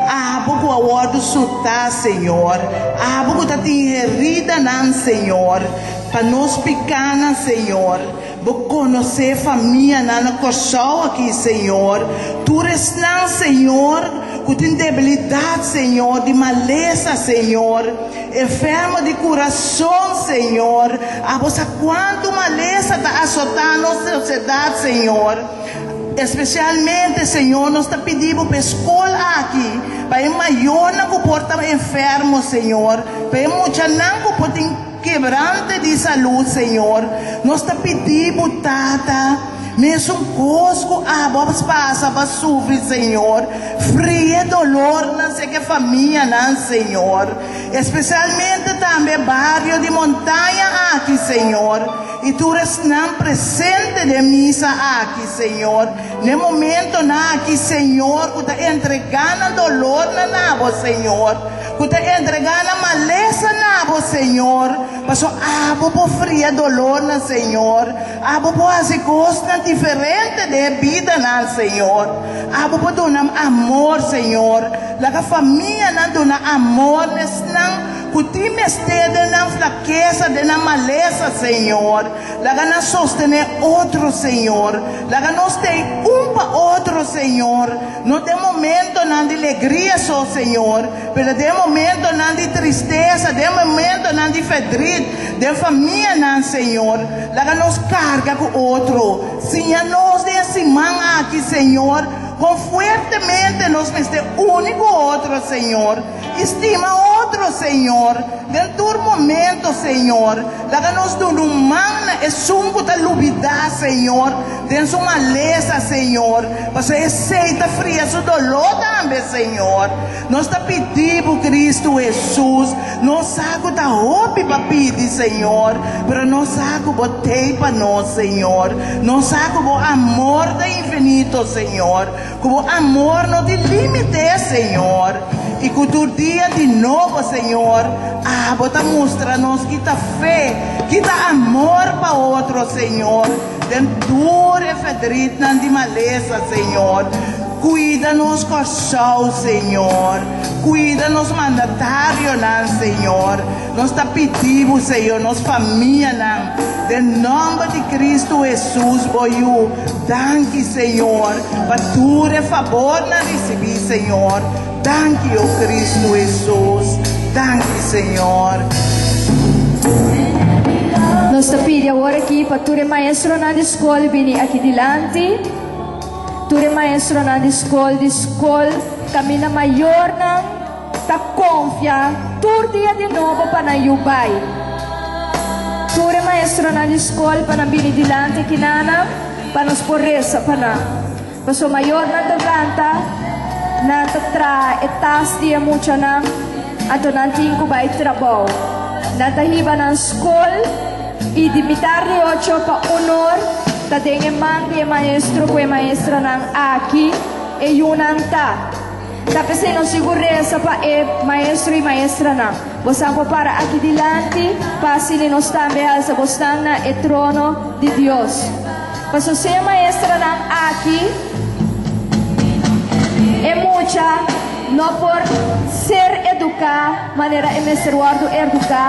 Abo ku a wòrdu sutá Señor. Abo ku ta tin heridanan Señor. Pa nos pikánan, Señor. Bo konosé famianan na Kòrsou aki, Señor. Tur esnan, Señor, ku tin debilidat, Señor, di malesa, Señor, enfermo di kurason, Señor. Abo sa kuantu malesa ta asotá nos sosiedat, Señor. Espesialmente, Señor, nos ta pidi Bo pa e skol aki, pa e mayornan ku por ta enfermo, Señor, pa e muchanan ku por tin. kebrante di salú, Señor. Nos ta pidi Bo, Tata, mesun kos ku Abo a pasa, bo a sufri, Señor. Fria e dolornan serka e famianan, Señor. Espesialmente tambe e bario di Montaña aki, Señor, i tur esnan presente den misa aki, Señor. N'e momentonan aki, Señor, ku ta entregá nan dolornan na Bo, Señor, ku ta entregá nan malesa na Bo, Señor, pasobra Abo por fria dolornan, Señor. Abo por hasi kosnan diferente den e bidanan, Señor. Abo por duna amor, Señor. Laga famianan duna amor na esnan ku tin mester den nan flakesa, den nan malesa, Señor. Laga nan sostené otro, Señor. Laga nos tei un pa otro, Señor. No den momentonan di legria so, Señor, pero den momentonan di tristesa, den momentonan di ferdrit, den famianan, Señor. Laga nos karga ku otro. Siña nos den e siman aki, Señor, kon fuertemente nos mester uni ku otro, Señor, i stima otro, Señor, den tur momento, Señor. Laga nos duna un man na esun ku ta lubidá, Señor, den su malesa, Señor, pasobra esei ta fria su doló tambe, Señor. Nos ta pidi Bo, Cristo Hesus. Nos sa ku ta hopi pa pidi, Señor, pero nos sa ku Bo t'ei pa nos, Señor. Nos sa ku Bo amor ta infinito, Señor, ku Bo amor no tin límite, Señor, i ku tur dia di nobo, Señor, Abo ta mustra nos kita fe, kita amor pa otro, Señor, den tur e ferdrietnan di malesa, Señor. Kuida nos Kòrsou, Señor. Kuida nos mandatarionan, Señor. Nos ta pidi Bo, Señor, nos famianan, den nòmber di Kristu Hesus, Bo Yu. Danki, Señor, pa tur e fabornan risibí, Señor. Danki, o Kristu Hesus. Danki, Señor. Nos ta pidi awor aki pa tur e maestronan di skol bini aki dilanti. Tur e maestronan di skol di skol kaminda mayornan ta konfia tur dia di nobo pa nan yu bai. Tur e maestronan di skol pa nan bini dilanti kinanan pa nos por resa pa nan. Pasobra mayornan ta lanta, nan ta traha e tas di e muchanan, anto nan tin ku bai trabou. Nan ta hiba nan skol i di mitar di ocho pa un or ta den e man di e maestro ku e maestranan aki e yunan ta. Ta p'esei nos sigur resa pa e maestro i maestranan. Bosan por para aki dilanti pa asina nos tambe alsa bosnan na e trono di Dios. Pasobra si e maestranan aki e mucha no por ser eduká manera e mester wòrdu erduká,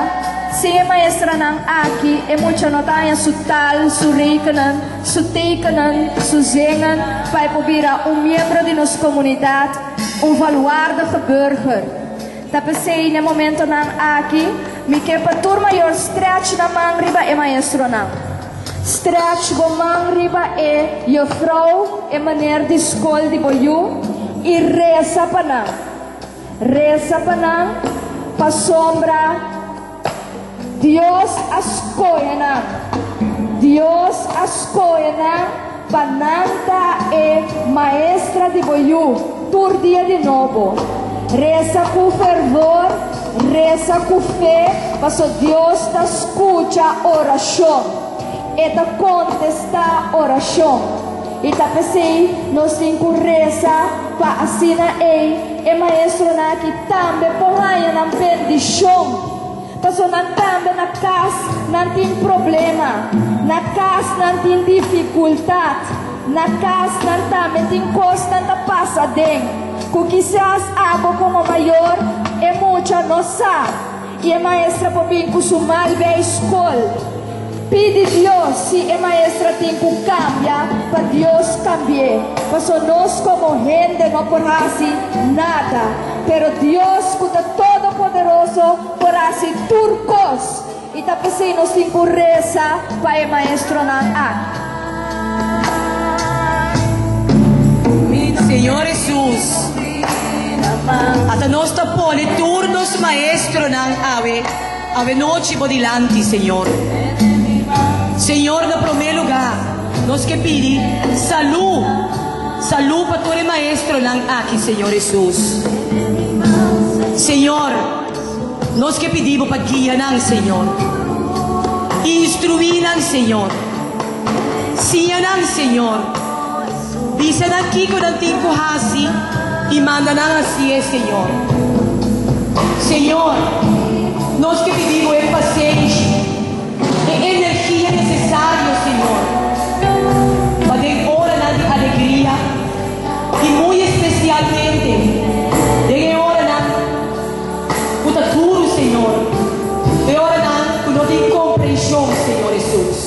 sin e maestranan aki e mucha no ta haña su taal, su rekenen, su tekenen, su zingen pa e por bira un miembro di nos komunidat, un volwaardige burger. Ta p'esei n'e momentonan aki mi ke pa tur mayor stretch nan man riba e maestronan. Stretch bo man riba e juffrouw, e meneer di skol di bo yu, i resa pa nan. Resa pa nan pasobra Dios a skohe nan. Dios a skohe nan pa nan ta e maestra di bo yu tur dia di nobo. Resa ku fervor, resa ku fe, paso Dios ta skucha orashon. E ta kontestá orashon. I ta p'esei nos tin ku resa pa asina ei e maestronan aki tambe por haña nan bendishon. Pasobra nan tambe na kas nan tin problema, na kas nan tin difikultat, na kas nan tambe tin kosnan ta pasa den ku kisas abo komo mayor e mucha no sa i e maestra por bin ku su mal bei skol. Pidi Dios si e maestra tin ku kambia pa Dios kambi'é, paso nos komo hende no por hasi nada, pero Dios ku ta todopoderoso por hasi tur kos, i ta p'esei nos tin ku resa pa e maestronan aki. Señor Hesus, ata nos ta pone tur nos maestronan awe. Awe nochi bo dilanti, Señor. Señor, na promé lugá, nos ke pidi salú. Salú pa tur e maestronan aki, Señor Hesus. Señor, nos ke pidi pa guia nan, Señor. Instruí nan, Señor. Siña nan, Señor. Bisa nan kiko nan tin ku hasi i manda nan hasié, Señor. Señor, nos ke pidi e pasenshi, e energia nesesario, Señor, pa den oranan di alegria i muy espesialmente den oranan ku ta duru, Señor, den oranan ku no tin komprenshon, Señor Hesus.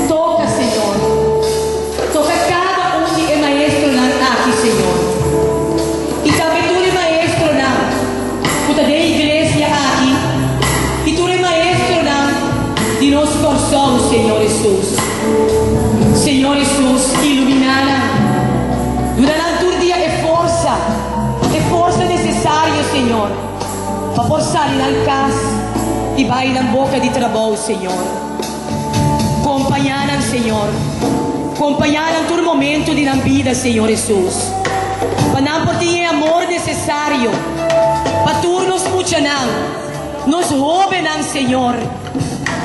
Toka, Señor. Toka kada un di e maestronan aki, Señor. I tambe tur e maestronan ku ta den iglesia aki i tur e maestronan di nos Kòrsou, Señor Hesus. Señor Hesus, iluminá nan. Duna nan tur dia e forsa, e forsa nesesario, Señor, pa por sali nan kas i bai nan boka di trabou, Señor. Kompañá nan, Señor. Kompañá nan tur momento di nan bida, Señor Hesus. Pa nan por tin e amor nesesario. Pa tur nos muchanan, nos hóbennan, Señor,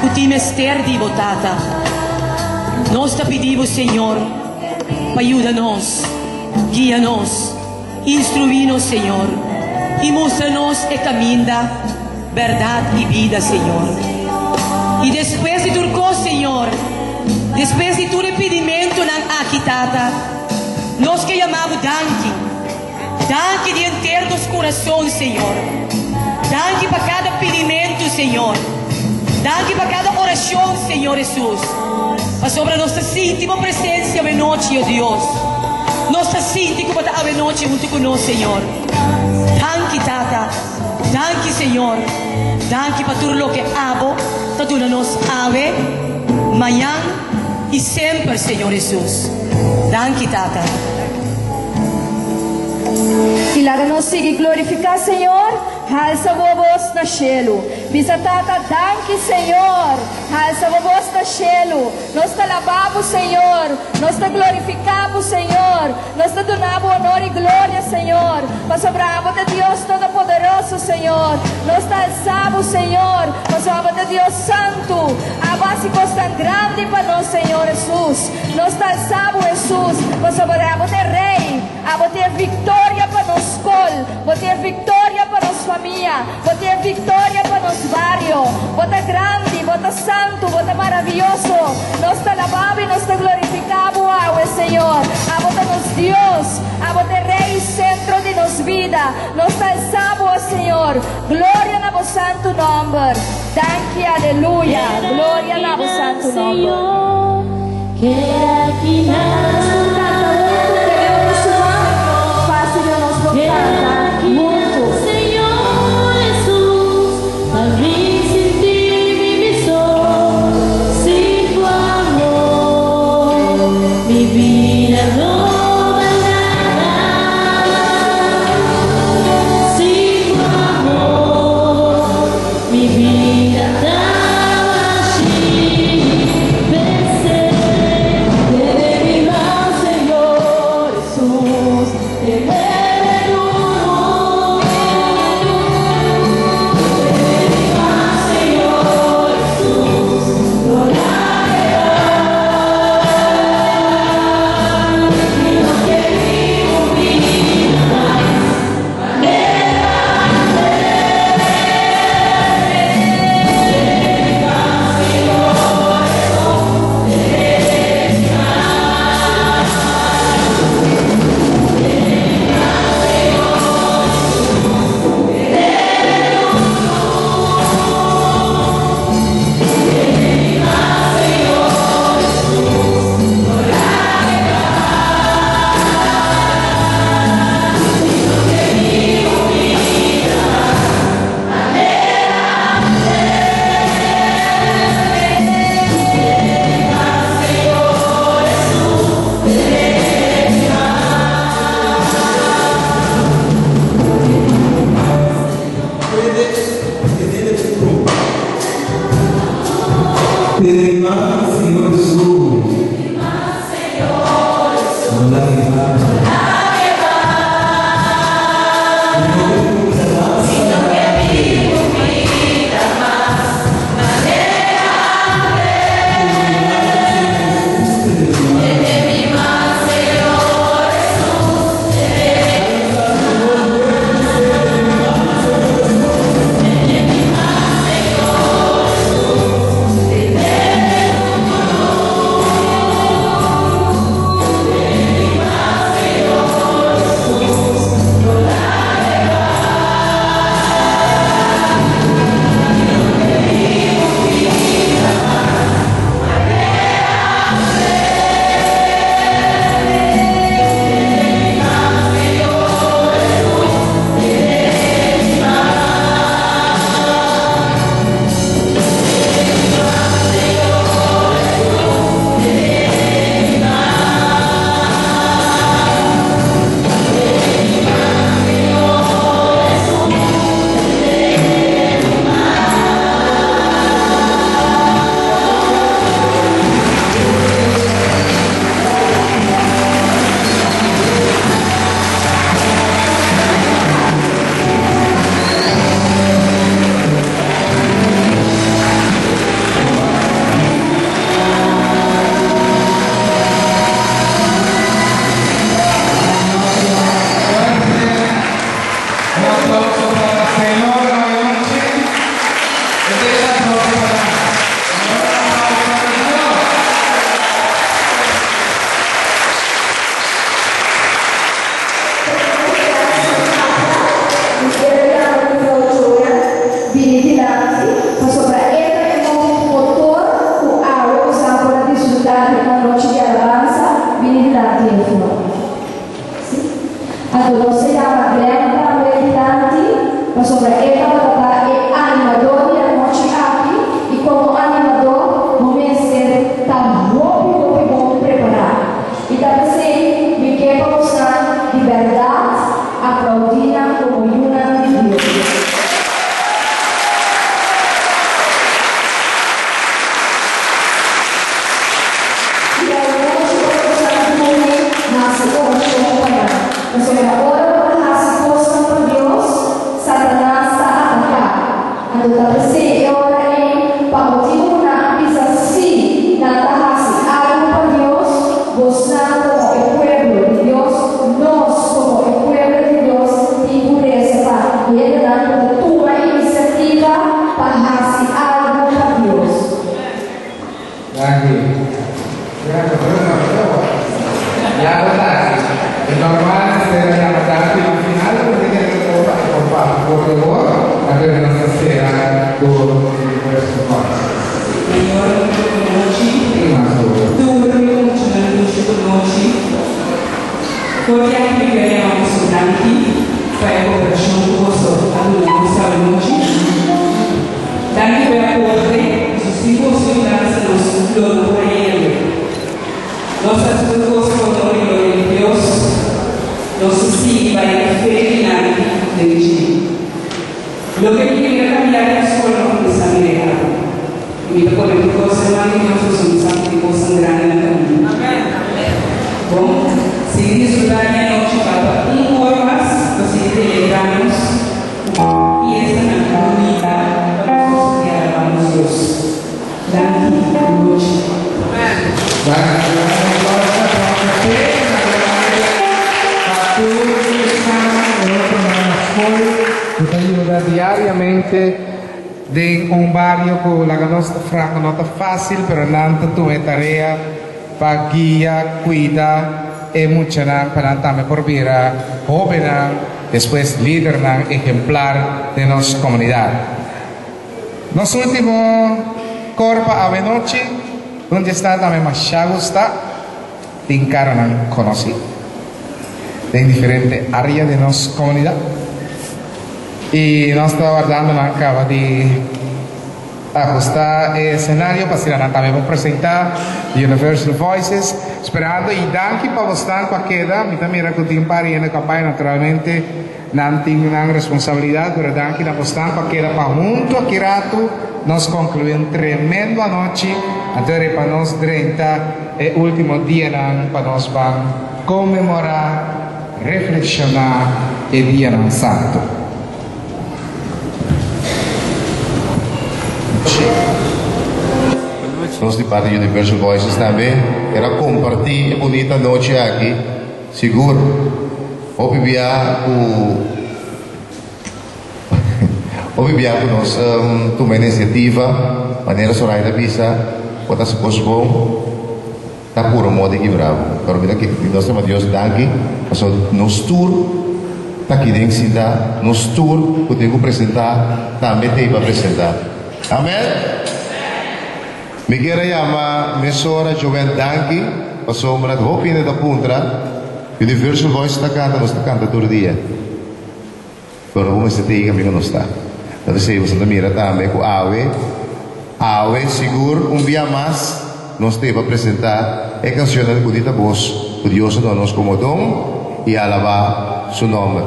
ku tin mester di bo, Tata. Nos ta pidi bo, Señor, pa yuda nos, guia nos, instruí nos, Señor, i mustra nos e kaminda, bèrdat i bida, Señor. I despues di tur kos, Señor, despues di tur e pidimentunan aki, Tata, nos ke yama bo danki. Danki di henter nos kurason, Señor. Danki pa kada pidimentu, Señor. Danki pa kada orashon, Señor Hesus. Pasobra nos ta sinti bo presensia awe nochi, o Dios. Nos ta sinti ku bo ta awe nochi huntu ku nos, Señor. Danki, Tata. Danki, Señor. Danki pa tur loke abo ta duna nos awe, mañan i semper, Señor Hesus. Danki, Tata. I laga nos sigui glorifiká Señor, halsa bo bos na shelu. Bisa Tata, Danki, Señor! Halsa bo bos na shelu. Nos ta laba bo, Señor. Nos ta glorifiká bo, Señor. Nos ta duna bo honor i gloria, Señor, pasobra abo ta Dios Todopoderoso, Señor. Nos ta alsa bo, Señor, pasobra abo ta Dios Santu. Abo hasi kos tan grandi pa nos, Señor Hesus. Nos ta alsa bo, Hesus, pasobra abo ta e Rei. Abo tin e viktoria pa nos skol. Bo tin e viktoria pa nos famia. Bo tin e viktoria pa nos bario. Bo ta grandi, bo ta santu, bo ta maravioso. Nos ta alabá bo i nos ta glorifiká bo awe, Señor. Abo ta nos Dios. Abo ta e Rei i sentro di nos bida. Nos ta alsá bo, Señor. Gloria na bo santu nòmber. Danki, aleluya. Gloria na bo santu nòmber. Fásil di nos por kanta huntu. Señor Hesus, pa mi sinti mi so, sin tu amor, mi bida no bal nada. Sin tu amor, mi bida ta bashí. P'esei, tene mi man. Anto nos a yama Glenn tambe dilanti pasobra e tabata ta e animador di anochi aki i komo animador bo mester ta hopi hopi bon prepará. I ta p'esei mi ke pa bosan di bèrdat aplaudí nan komo yunan di Dios. I anochi ora bosan drumi, hasi orashon pa nan. Pasobra ora bo ta hasi kosnan pa Dios, Satanas ta ataká. Anto ta p'esei e ora ei, pa motibu ku nan a bisa sí, nan ta hasi algu pa Dios, bosnan komo e pueblo di Dios, nos komo e pueblo di Dios tin ku resa pa hendenan ku ta tuma inisiativa pa hasi algu pa Dios. Danki. Ya lo ta aki. E normal mester a yama danki na final pero tin kende ta por pa e por papia por favor anto e nos ta sera ku Universal Voices. Mayor mucho conoci. Tin mas over. Tur mi muchanan mucho conoci. For di aki mi ker yama boso danki pa e cooperacion cu boso a duna nos awe nochi. Danki pa e aporte, pasobra sin boso yudansa nos lo no por a yega leu. Nos a haci tur cos pa honor y gloria di Dios. Nos ta sigui bai ku fe dilanti den dje. Loke mi mira cambia den scol no cuminsa mira e awe. Y mi ta pone tur cos den man di Dios pasobra mi sa cu tin cosnan grandi na caminda. Bon, sigui disfruta di anochi falta un ora mas pa sigui deleita nos cu fiestanan bunita pa nos por sigui alaba nos Dios. Danki, bon nochi. Pa tur esnan e otronan na skol ku ta yuda diariamente den un bario ku laga nos ta franko no ta fásil pero nan ta tuma e tarea pa guia, kuida e muchanan pa nan tambe por bira hóbennan despues lidernan ehemplar den nos komunidat. Nos último kor pa awenochi, un di esnan tambe masha gusta, tin karanan konosí den diferente área di nos komunidat. I nos ta wardando nan kaba di ahustá e esenario pa asina nan tambe por presentá Universal Voices. Sperando i danki pa bosnan ku a keda. Mi ta mira ku tin par hende ku a bai naturalmente. Nan tin nan responsabilidad, pero danki na bosnan pa keda pa hunto aki rato nos conclui un tremendo anochi, anto e pa nos drenta e ultimo dianan pa nos ban conmemora, reflexiona e dianan santo. Nos di parti Universal Voices tambe kier a comparti e bunita nochi aki, sigur. Hopi bia ku Hopi bia ku nos tuma inisiativa, manera Soraya ta bisa, bo ta hasi kos bon, ta puro moda di kibra bo. Pero mi ta nos ta yama Dios danki pasobra nos tur ta aki den sinta, nos tur ku tin ku presentá tambe t'ei pa presentá. Amen! Mi kier a yama mesora Joven danki pasobra hopi hende ta puntra. Universal Voice ta canta, nos ta canta tur dia. Pero bo mester tei caminda nos ta. Ta p'esei boso ta mira tambe cu awe, awe sigur un bia mas nos ta pa presenta e cancionnan di bunita bos cu Dios a duna nos como don y alaba su nomber.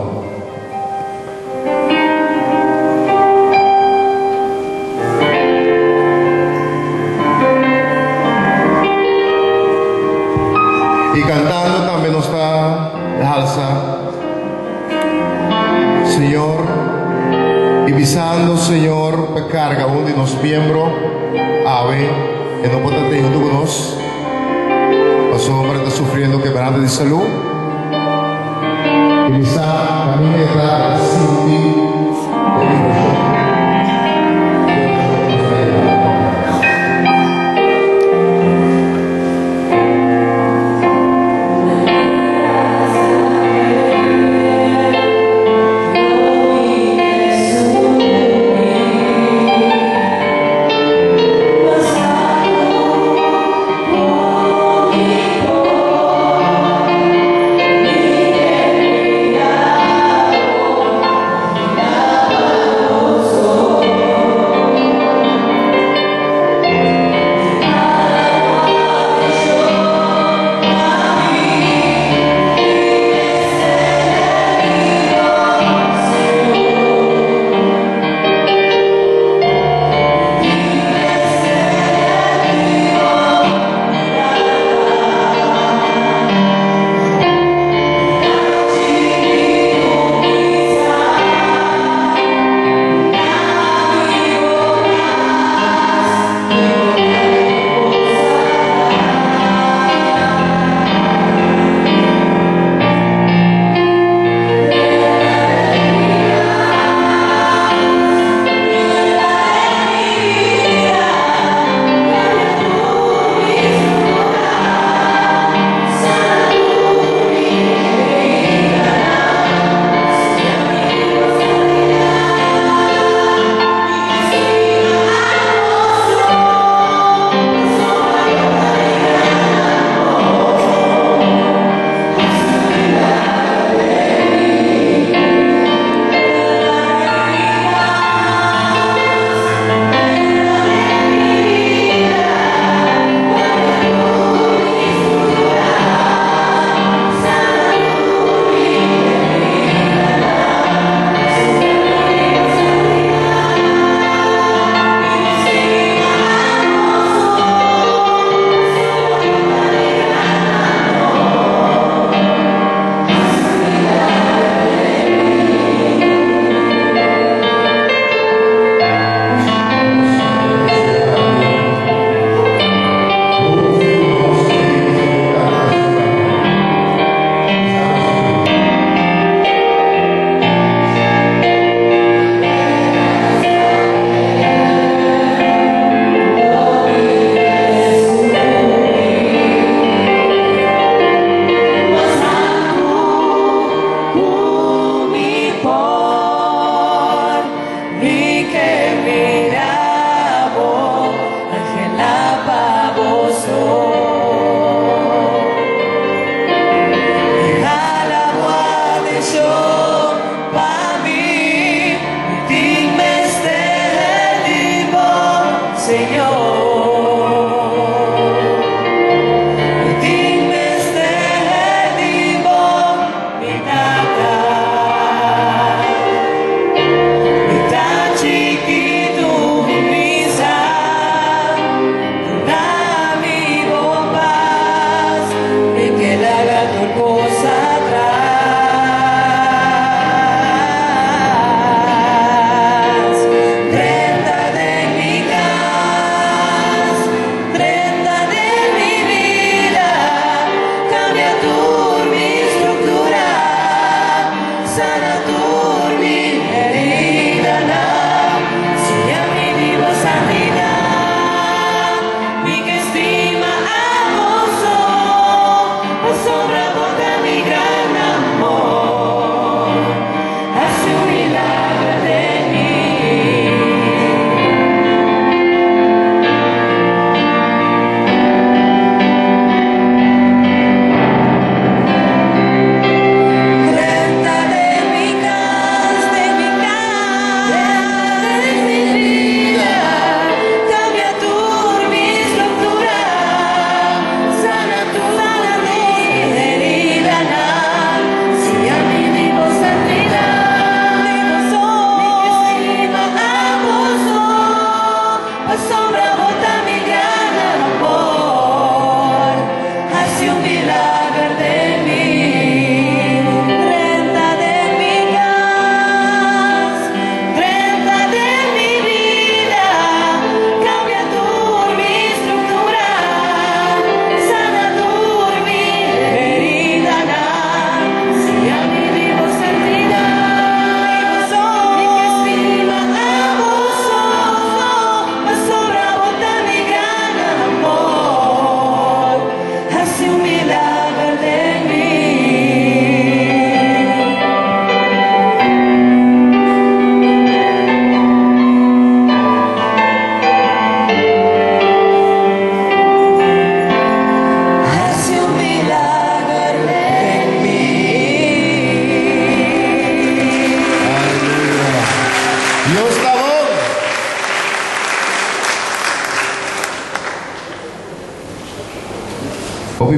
Y cantando tambe nos ta halsa Señor y bisando Señor pa carga un di nos miembro awe e no por ta te hunto cu nos pasobra e ta sufriendo quebranto di salud. Elisa caminda e ta sinti e impresion cu e persona cu sta yega na conferencia.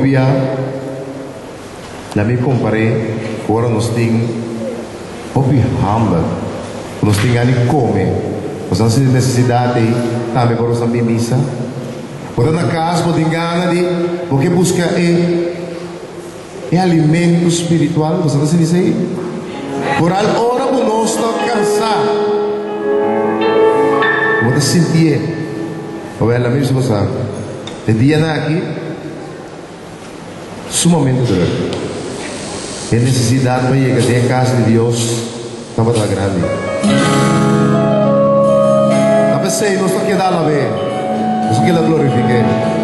bia laga mi kompar'é ku ora nos tin hopi hamber, ku nos tin gana di kome, nos ta sinti nesesidat ei tambe pa nos a bin misa. Bo ta na kas, bo tin gana di, bo ke buska e e alimento spiritual, bo sa ta sinti esei? Foral ora ku nos ta kansá, bo ta sintié. Awel, laga mi bisa bo sa, e dianan aki sumamente drùk. E nesesidat pa yega den e kas di Dios tabata grandi. Ta p'esei nos ta keda alab'é, nos ta keda glorifik'é.